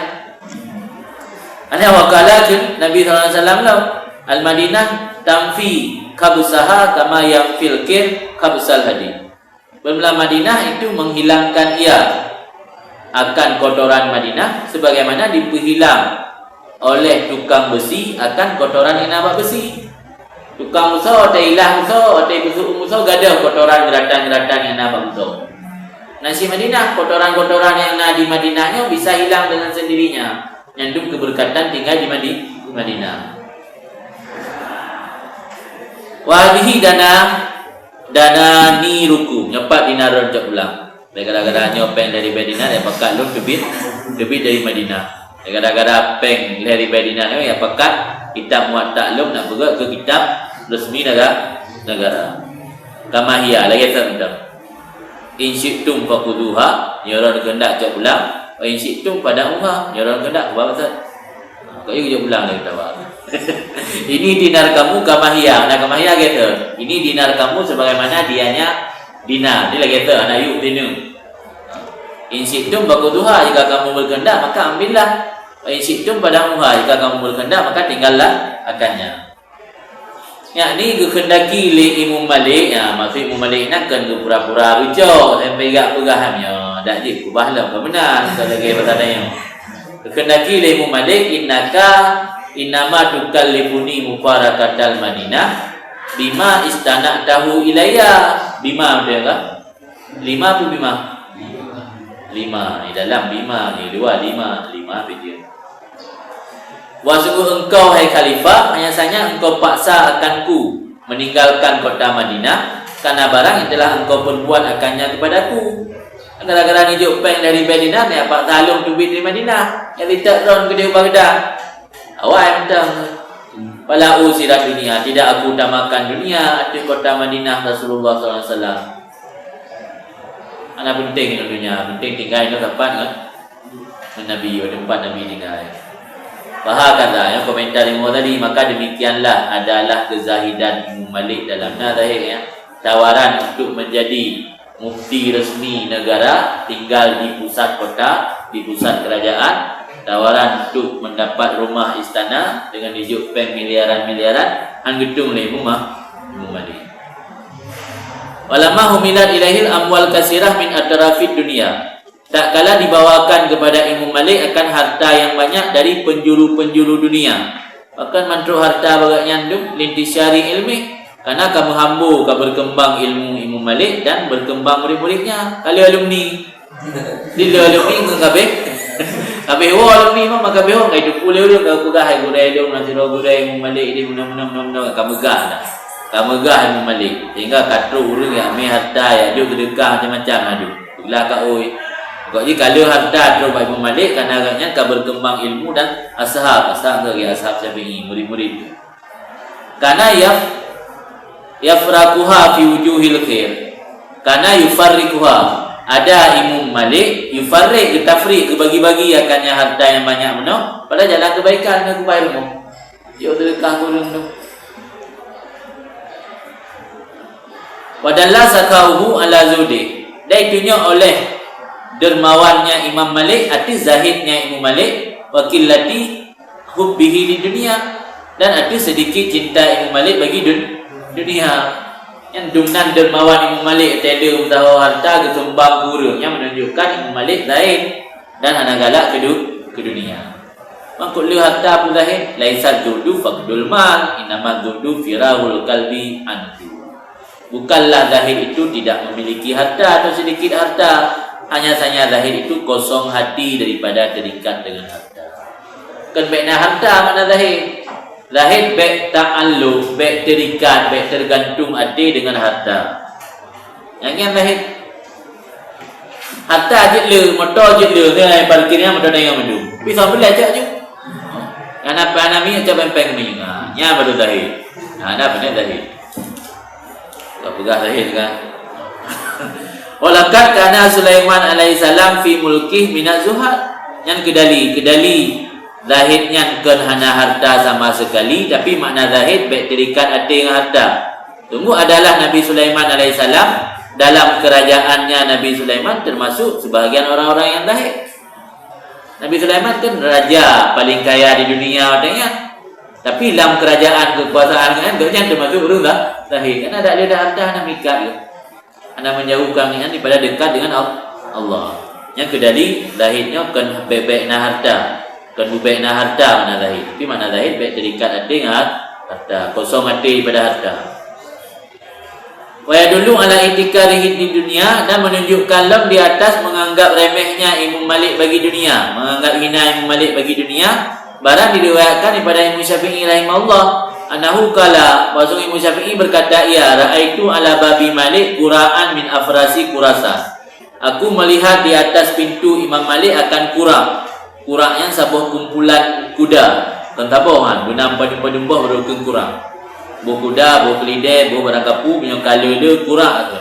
Hana wakala keu Nabi sallallahu alaihi wasallam lom. Al-Madinah tanfi khabsaha kama yanfil kir khabsal hadid. Beureulah Madinah itu menghilangkan ia akan kotoran Madinah sebagaimana dipeuhilang oleh tukang beusi akan kotoran nyang na bak beusi. Tukang musoe, watée ilah musoe, watée beuseuôt musoe, gadôh kotoran geuratang-geuratang nyang na bak musoe. Nah, si Madinah, kotoran-kotoran nyang na di Madinah nyoe bisa hilang dengan sendirinya. Nyan dum keubeureukatan tinggai di Madi-, di Madinah. Wa hadhihi dana, dana ni ruku, nyoe pat dinar lôn cok pulang. Gara-gara nyoe péng lhèe ribèe dinar, ya pakat lôn teubiet, teubiet dari Madinah. Gara-gara péng lhèe ribèe dinar nyoe, ya pakat kitab Muwatta lôn nak peugöt keu kitab resmi nega-, negara. Kama hiya, lagèe seumeuteuh. In syi'tum fakhuduha, nyoe droen keuheundak cok pulang. Wa in syi'tum fada'uha, nyoe droen keuheundak kuba batat. Kok yue cok pulang lé tawa. Ini dinar kamu kama hiya, nah kama hiya gitu. Ini dinar kamu sebagaimana dianya dinar. Ini lagèe tu, ana yuk dinu. In syi'tum fakhuduha, jika kamu berkehendak, maka ambillah. Wa in syi'tum fada'uha, jika kamu berkehendak, maka tinggallah akannya. Yakni geukheundaki lé Imam Malik, ya, maksud Imam Malik nyan kon geupura-pura rucok, sampai gak peugah nyoe, dak jeuet kubah lom, ka meunan, ka lagèe bahasa tanyoe. Geukheundaki lé Imam Malik, innaka innama tukallifuni mufaraqatal Madinah bima istana'tahu ilayya. Bima, beutôi kan? Lima pun bima? Lima. Di dalam bima, di luar lima, lima pijin. Bahwa sungguh engkau, hai khalifah, hanya saja engkau paksa akanku meninggalkan kota Madinah, karena barang yang telah engkau perbuat akannya kepadaku. Gara-gara neujok péng dari Madinah, nyan paksa lôn teubiet dari Madinah. Nyang litak droen keudeh u Baghdad. Awai mantong. Fala usirat dunia, tidak aku utamakan dunia ateueh kota Madinah Rasulullah sallallahu alaihi wasallam. Hana penting ngon dunia, penting tinggai ngon sapat ngon, ngon Nabi, ngon teumpat Nabi tinggai. Fahakadha, ya, komentar Imam Ghazali, maka demikianlah adalah kezahidan Imam Malik dalam, nah, zahir, ya, tawaran untuk menjadi mufti resmi negara, tinggal di pusat kota, di pusat kerajaan, tawaran untuk mendapat rumah istana dengan dijok péng miliaran-miliaran, han geutueng lé Imam, Imam Malik. Walamma humilat ilaihil amwal kasirah min atrafid dunia. Tatkala dibawakan kepada Imam Malik akan harta yang banyak dari penjuru-penjuru dunia. Bahkan mantong harta bagai nyan dum lintisyari ilmi, karena ka meuhambo, ka berkembang ilmu Imam Malik dan berkembang murid-muridnya. Ka lheueh alumni. Di lheueh alumni ngon kabeh. Kabeh woe alumni mah, maka kabeh woe ngai teupeu lé ureueng ka peugah, "Hai gurèe lôn, na sidroe gurèe Imam Malik di meunan-meunan, meunan-meunan," ka meugah dah. Ka meugah Imam Malik. Sehingga ka trok ureueng jak mè harta, jak jok seudeukah macam-macam adu. Beulah ka oi. Pokok jih ka lheueh harta trok bak Imam Malik, karena gobnyan ka berkembang ilmu dan ashab, ashab lagi ashab Syafi'i, murid-murid. Karena yaf-, yafraquha fi wujuhil khair. Karena yufarriquha. Ada Imam Malik, yufarriq, geutafriq, geubagi-bagi akannya harta nyang banyak meunoe pada jalan kebaikan, na kubai rumoh. Jok seudeukah keu ureueng tu. Wa dalla sakhauhu ala zuhdih. Dan ditunyok oleh dermawannya Imam Malik, arti zahidnya Imam Malik, wa qillati hubbihi lid dunya, dan arti sedikit cinta Imam Malik bagi dun-, dunia. Nyan dumnan dermawan Imam Malik, teuh meusaho harta geusumbang keu ureueng, nyan menunjukkan Imam Malik zahid dan hana galak keu du-, keu dunia. Mangkok lé harta peue zahid, laisa zuhdu faqdul mal, innama zuhdu firarul qalbi anhu. Bukanlah zahid itu tidak memiliki harta atau sedikit harta, hanya saja zahid itu kosong hati daripada terikat dengan harta. Kon bèk na harta makna zahid. Zahid bèk ta'alluq, bèk terikat, bèk tergantung até dengan harta. Nyang nyan zahid. Harta jeuet le, moto jeuet le, nyan parkir nyan moto tanyoe mandum. Tapi sampai lé ajak ju. Nyang na, na minyeuk cok péng-péng minyeuk. Ha, nyan baru zahid. Ha, na beuna zahid. Ka peugah zahid kan. Walaqad kana Sulaiman alaihissalam fi mulkih minaz zuhad. Nyan keudali, keudali zahid nyan kon hana harta sama sekali, tapi makna zahid bèk terikat até ngon harta. Sungguh adalah Nabi Sulaiman alaihissalam, dalam kerajaannya Nabi Sulaiman termasuk sebahagian orang-orang yang zahid. Nabi Sulaiman kan raja paling kaya di dunia watèe nyan. Tapi lam kerajaan kekuasaan nyan, gobnyan termasuk ureueng za-, zahid. Karena ada, ada harta hana meuikat geuh. Hana menjauhkan gobnyan daripada dekat dengan Al-, Allah. Nyang keudali, zahid nyoe kon bèk-bèk na harta. Kon bèk na harta makna zahid. Tapi makna zahid bèk terikat até ngon harta. Kosong até daripada harta. Wa yadullu ala ihtikarihi di dunia, dan menunjukkan lom di atas menganggap remehnya Imam Malik bagi dunia, menganggap hina Imam Malik bagi dunia. Barang diriwayatkan daripada Imam Syafi'i rahimahullah, annahu qala, bahwasanya Imam Syafi'i berkata, ia, "Ra'aitu ala babi Malik qura'an min afrasi Khurasan." Aku melihat di atas pintu Imam Malik akan qurak. Qurak nyan saboh kumpulan kuda. Kon saboh, ha, beuna padum-padum boh baru kheun qurak. Boh kuda, boh keulidèe, boh barang kapeue, meunyoe ka le-le qurak tu.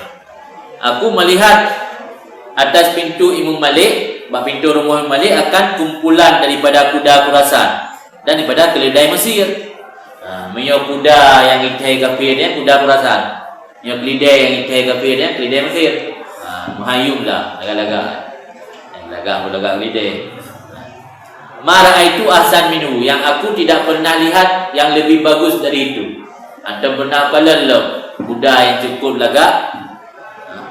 Aku melihat atas pintu Imam Malik, bak pintu rumoh Imam Malik akan kumpulan daripada kuda Khurasan dan daripada keledai Mesir. Ha, meunyoe kuda nyang jithèe kafé nyan kuda Khurasan. Nyoe keulidèe nyang jithèe kafé nyan keulidèe Mesir. Ha, meuhayum lah, lagak-lagak. Lagak, lagak keulidèe. Ma ra'aitu ahsan minhu, yang aku tidak pernah lihat yang lebih bagus dari itu. Antum pernah kalon lom kuda nyang cukup lagak?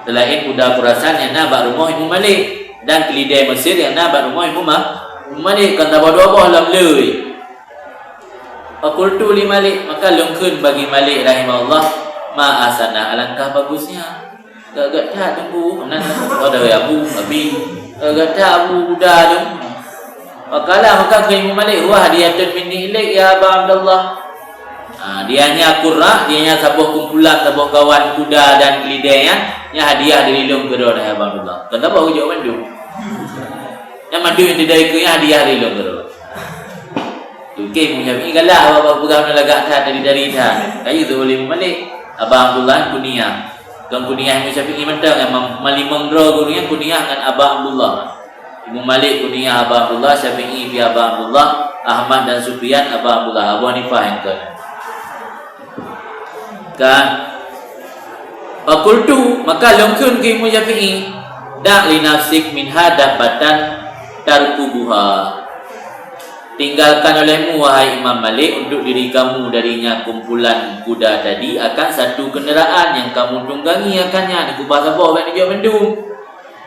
Selain kuda Khurasan nyang na bak rumoh Imam Malik dan keulidèe Mesir nyang na bak rumoh Imam Ma-, Imam Malik, kon saboh dua boh lom le. Faqultu li Malik, maka lôn kheun bagi Malik rahimahullah, "Ma ahsana, alangkah bagusnya." Gagak that teungku, nan, oh, dah Abu, Abi. Gagak that Abu Uda tu. Faqala, maka kheun Imam Malik, "Huwa hadiyatun minni ilaik ya Aba Abdullah." Ha, dia nyan qurra, dia nyan saboh kumpulan, saboh kawan kuda dan keledai nyan, nyan hadiah dari lôn keudroe, hai Aba Abdullah. Kon saboh geujok mandum. Nyan mandum nyang teuda ikeue nyan hadiah dari lôn keudroe. Oke, Imam Syafi'i galak, awak peugah lagak that, dari-dari that. Kayu tu oleh Imam Malik. Aba Abdullah kuniah. Kon kuniah Imam Syafi'i mantong, nyang ma-, malimong droe guru nyan kuniah ngon Aba Abdullah. Imam Malik kuniah Aba Abdullah, Syafi'i pih Aba Abdullah, Ahmad dan Sufyan Aba Abdullah, Abu Hanifah nyang kon. Kan? Fakultu, maka lôn kheun keu Imam Syafi'i, "Da' li nafsik minha dabbatan tarkubuha." Tinggalkan olehmu, wahai Imam Malik, untuk diri kamu darinya kumpulan kuda tadi akan satu kenderaan yang kamu tunggangi akannya. Neukeubah saboh, bèk neujok mandum.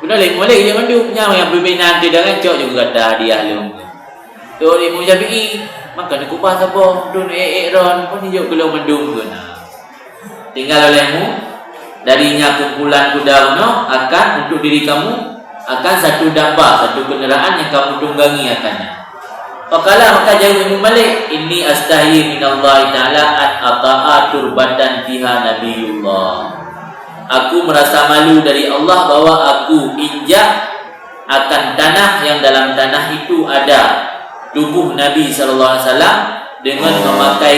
Beuna lé Imam Malik geujok mandum, nyan nyang pimpinan teuh dan cok jeuet gata hadiah lôn. Teuh Imam Syafi'i, maka neukeubah saboh, dun ék-ék ron, pun jijok keu lôn mandum keunan. Tinggal olehmu, darinya kumpulan kuda bunoe akan untuk diri kamu, akan satu dabbah, satu kenderaan yang kamu tunggangi akannya. Faqala, maka jaweueb Imam Malik, "Inni astahyi minallahi ta'ala an ata'a turbatan fiha nabiyullah." Aku merasa malu dari Allah bahwa aku injak akan tanah yang dalam tanah itu ada tubuh Nabi sallallahu alaihi wasallam dengan memakai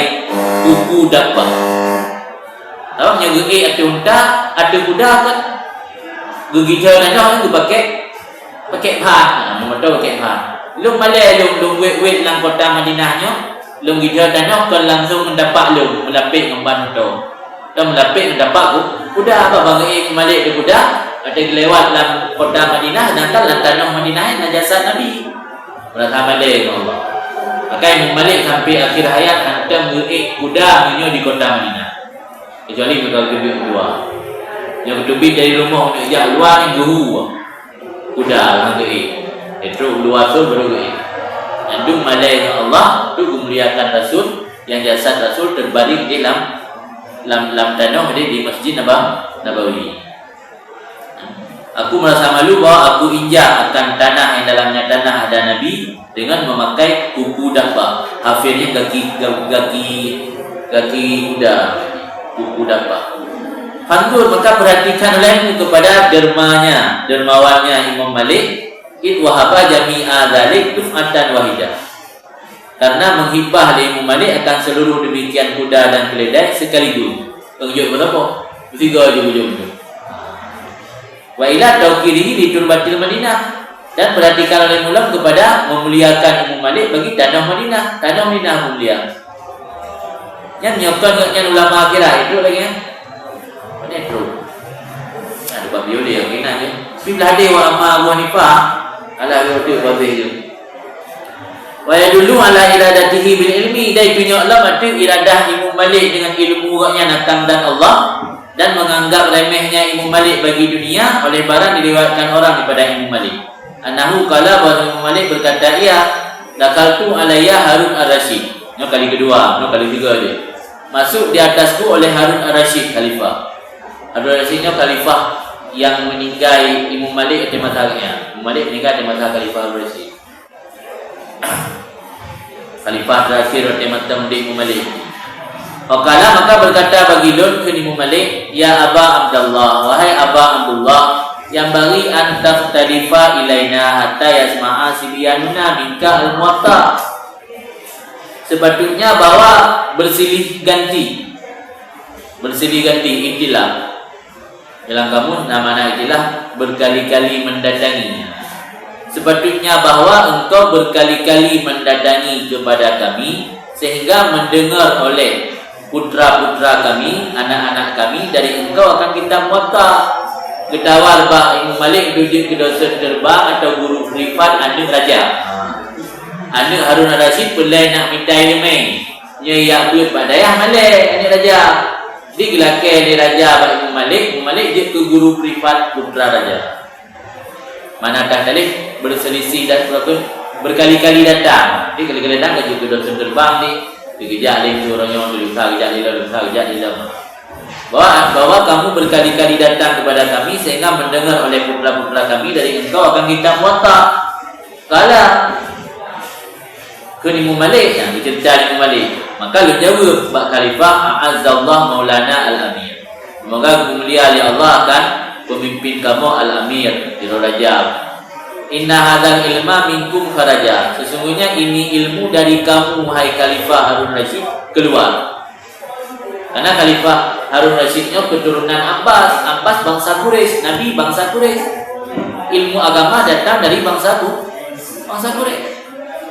kuku dabbah. Tahu nyoe geuék ateueh unta, ateueh kuda kan geugitha tanoh kan geupakék, pakék ban. Ha, meumoto pakék ban. Lôn malèe lôn, lôn wét-wét lam kota Madinah nyoe, lôn githa tanoh kon langsung ngon tapak lôn, meulapék ngon ban moto. Kan meulapék ngon tapak ku-, kuda, apa bang geuék Imam Malik di kuda, ada geulewat lam kota Madinah, sedangkan lam tanoh Madinah na jasad Nabi. Merasa malèe ngon Allah. Maka Imam Malik sampai akhir hayat hantom geuék kuda meunyoe di kota Madinah. Kecuali meuka geuteubiet u luwa. Nyang geuteubiet dari rumoh untuk jak u luwa ni geuhu kuda ngon geuék. Trok u luwa tu baru geuék. Nyan dum malèe ngon Allah, tu geumuliakan Rasul, yang jasad Rasul terbaring di lam, lam, lam tanoh di, di Masjid Naba-, Nabawi. Aku merasa malu bahwa aku injak akan tanah yang dalamnya tanah ada Nabi dengan memakai kuku dabbah. Hafirnya gaki, ga-, gaki, gaki kuda, kuku dabbah. Fanzur, maka perhatikan olehmu kepada dermanya, dermawannya Imam Malik, id wahaba jami'a dzalik duf'atan wahidah. Karena menghibah lé Imam Malik akan seluruh demikian kuda dan keledai sekaligus. Peungeujok beurapa? Beusigoe jeuet-jeuet. Wa ila tauqirihi li turbatil Madinah. Dan perhatikan oleh ulama kepada memuliakan Imam Malik bagi tanoh Madinah. Tanoh Madinah mulia. Nyan nyoe kon nyan ulama akhirat, itu lagi, ya. Mana itu? Ada bab bioleh yang kena je. Tapi belah hadis wa amma Abu Hanifah, ala yaudu babeh je. Wa yadullu ala iradatihi bil ilmi, dan itunya Allah maksud iradah Imam Malik dengan ilmu gobnyan tentang zat Allah, dan menganggap remehnya Imam Malik bagi dunia oleh barang diriwayatkan orang daripada Imam Malik. Annahu qala, bahwa Imam Malik berkata, ia, "Dakhaltu alayya Harun Ar-Rasyid." Nyoe kali kedua, nyoe kali tiga je. Masuk di atasku oleh Harun Ar-Rasyid, khalifah. Harun Ar-Rasyid nyoe khalifah yang meninggai Imam Malik di masa gobnyan. Imam Malik meninggai di masa Khalifah Harun Ar-Rasyid. Khalifah terakhir watèe mantong udép Imam Malik. Faqala, maka berkata bagi lôn, kheun Imam Malik, "Ya Aba Abdullah, wahai Aba Abdullah, yanbaghi an takhtalifa ilaina hatta yasma'a sibyanuna minka al-Muwatta." Sepatutnya bahwa bersilih ganti. Bersilih ganti, ikhtilaf. Dalam kamus, nama anak itulah berkali-kali mendatangi. Sepatutnya bahwa engkau berkali-kali mendatangi kepada kami, sehingga mendengar oleh putra-putra kami, anak-anak kami, dari engkau akan kitab Muwatta. Geutawar bak Imam Malik untuk jeuet keu dosen terbang atau guru privat aneuk raja. Aneuk Harun Ar-Rasyid peureulèe nak mita ileumèe. Nyoe jak beuet bak dayah malèe aneuk raja. Di geulakèe lé raja bak Imam Malik, Imam Malik jeuet keu guru privat putra raja. Mana ka taleh berselisih dan berkali-kali datang. Di kali-kali datang ka jeuet keu dosen terbang di, di geujak lé ureueng nyoe, di lusa geujak lé lom, lusa geujak lé lom. Bahwa, bahwa kamu berkali-kali datang kepada kami sehingga mendengar oleh putra-putra kami dari engkau akan kitab Muwatta. Qala, Kheun Imam Malik, nyan geuceurita Imam Malik. Maka lôn jaweueb bak khalifah, "A'azzallahu maulana al-amir." Seumoga geumulia lé Allah akan peumimpin kamoe al-amir, sidroe raja. "Inna hadzal ilma minkum kharaja." Sesungguhnya ini ilmu dari kamu, hai Khalifah Harun Rasyid, keluar. Karena Khalifah Harun Rasyid nyoe keturunan Abbas. Abbas bangsa Quraisy, Nabi bangsa Quraisy. Ilmu agama datang dari bangsa Qu-, bangsa Quraisy.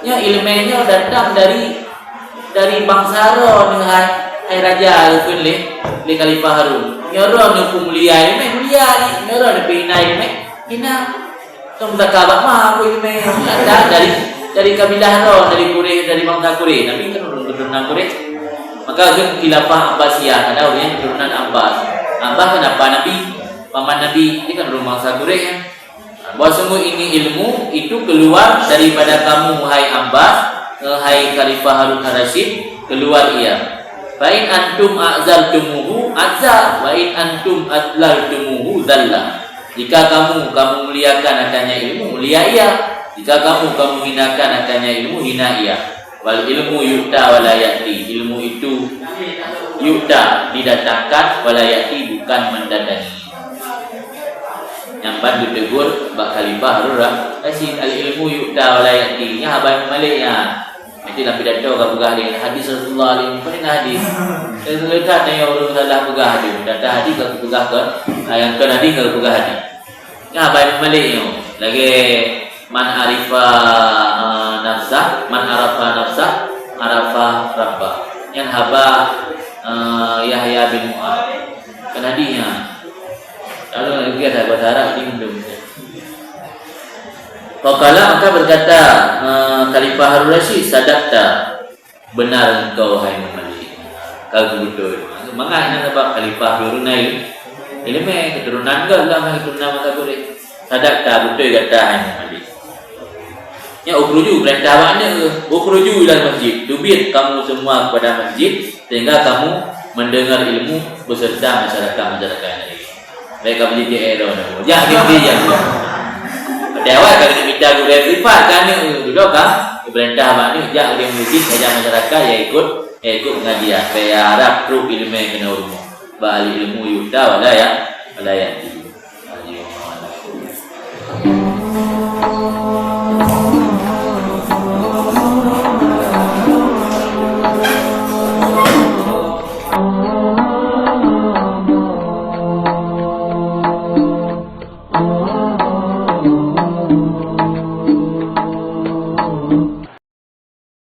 Nyoe ileumèe nyoe datang dari, dari bangsa droeneuh hai, hai raja, geukheun lé, lé Khalifah Harun. Nyoe droeneuh peumulia ileumèe, mulia jih. Nyoe droeneuh peuhina ileumèe, hina. Tong pusaka bak ma aku ileumèe. Ada dari, dari kabilah droe, dari Quraisy, dari bangsa Quraisy. Nabi kan ureueng keturunan Quraisy. Maka geukheun khilafah Abbasiyah, ada ureueng keturunan Abbas. Abbas kan apa Nabi? Paman Nabi, dia kan ureueng bangsa Quraisy kan. Bahwa sungguh ini ilmu itu keluar daripada kamu, wahai Abbas, eh, hai Khalifah Harun Ar-Rasyid, keluar ia. Fa in antum a'zaltumuhu azza, wa in antum adlaltumuhu dzalla. Jika kamu, kamu muliakan akannya ilmu, mulia ia. Jika kamu, kamu hinakan akannya ilmu, hina ia. Wal ilmu yu'ta wa la ya'ti. Ilmu itu yu'ta, didatangkan, wa la ya'ti, bukan mendatangi. Nyan ban geutegur bak Khalifah Harun Ra-, Rasyid, "Al ilmu yu'ta wa la ya'ti." Nyan haba Imam Malik nyan. Nanti lam pidato ka peugah lé hadis Rasulullah lé, bukan hadis. Saya kata tanya orang salah peugah hadis. Data hadis ka peugah ke, ah, yang kan hadis ka peugah hadis. Nyan haba Imam Malik nyoe. Lagèe man arifa, eh, nafsah, man arafa nafsah, arafa rabbah. Nyan haba, eh, Yahya bin Mu'adz. Kan hadis nyan. Lalu lagi ada bahasa Arab di undung. Faqala, maka berkata, eh, Khalifah Harun Rasyid, "Sadaqta, benar engkau, hai Imam Malik." Ka geubeutôi. Mangat nyan sabab Khalifah Harun Rasyid, ileumèe keturunan geuh lah, keturunan masa Quraisy. "Sadaqta, beutôi gata, hai Imam Malik." Nyan ukhruju, perintah bak aneuk, "Ukhruju ilal masjid." Teubiet kamu semua kepada masjid, sehingga kamu mendengar ilmu beserta masyarakat-masyarakat yang lain. Baik, kamu jadi ero, jak di dia. Pada awal kami nak minta gurèe sifat kan ni, dulu kan, pemerintah bak ni, jak di masjid, ajak masyarakat yang ikut, yang ikut pengajian. Saya harap trok ileumèe keunoe rumoh. Bak ahli ilmu yu'ta wa la ya, wa la ya'ti.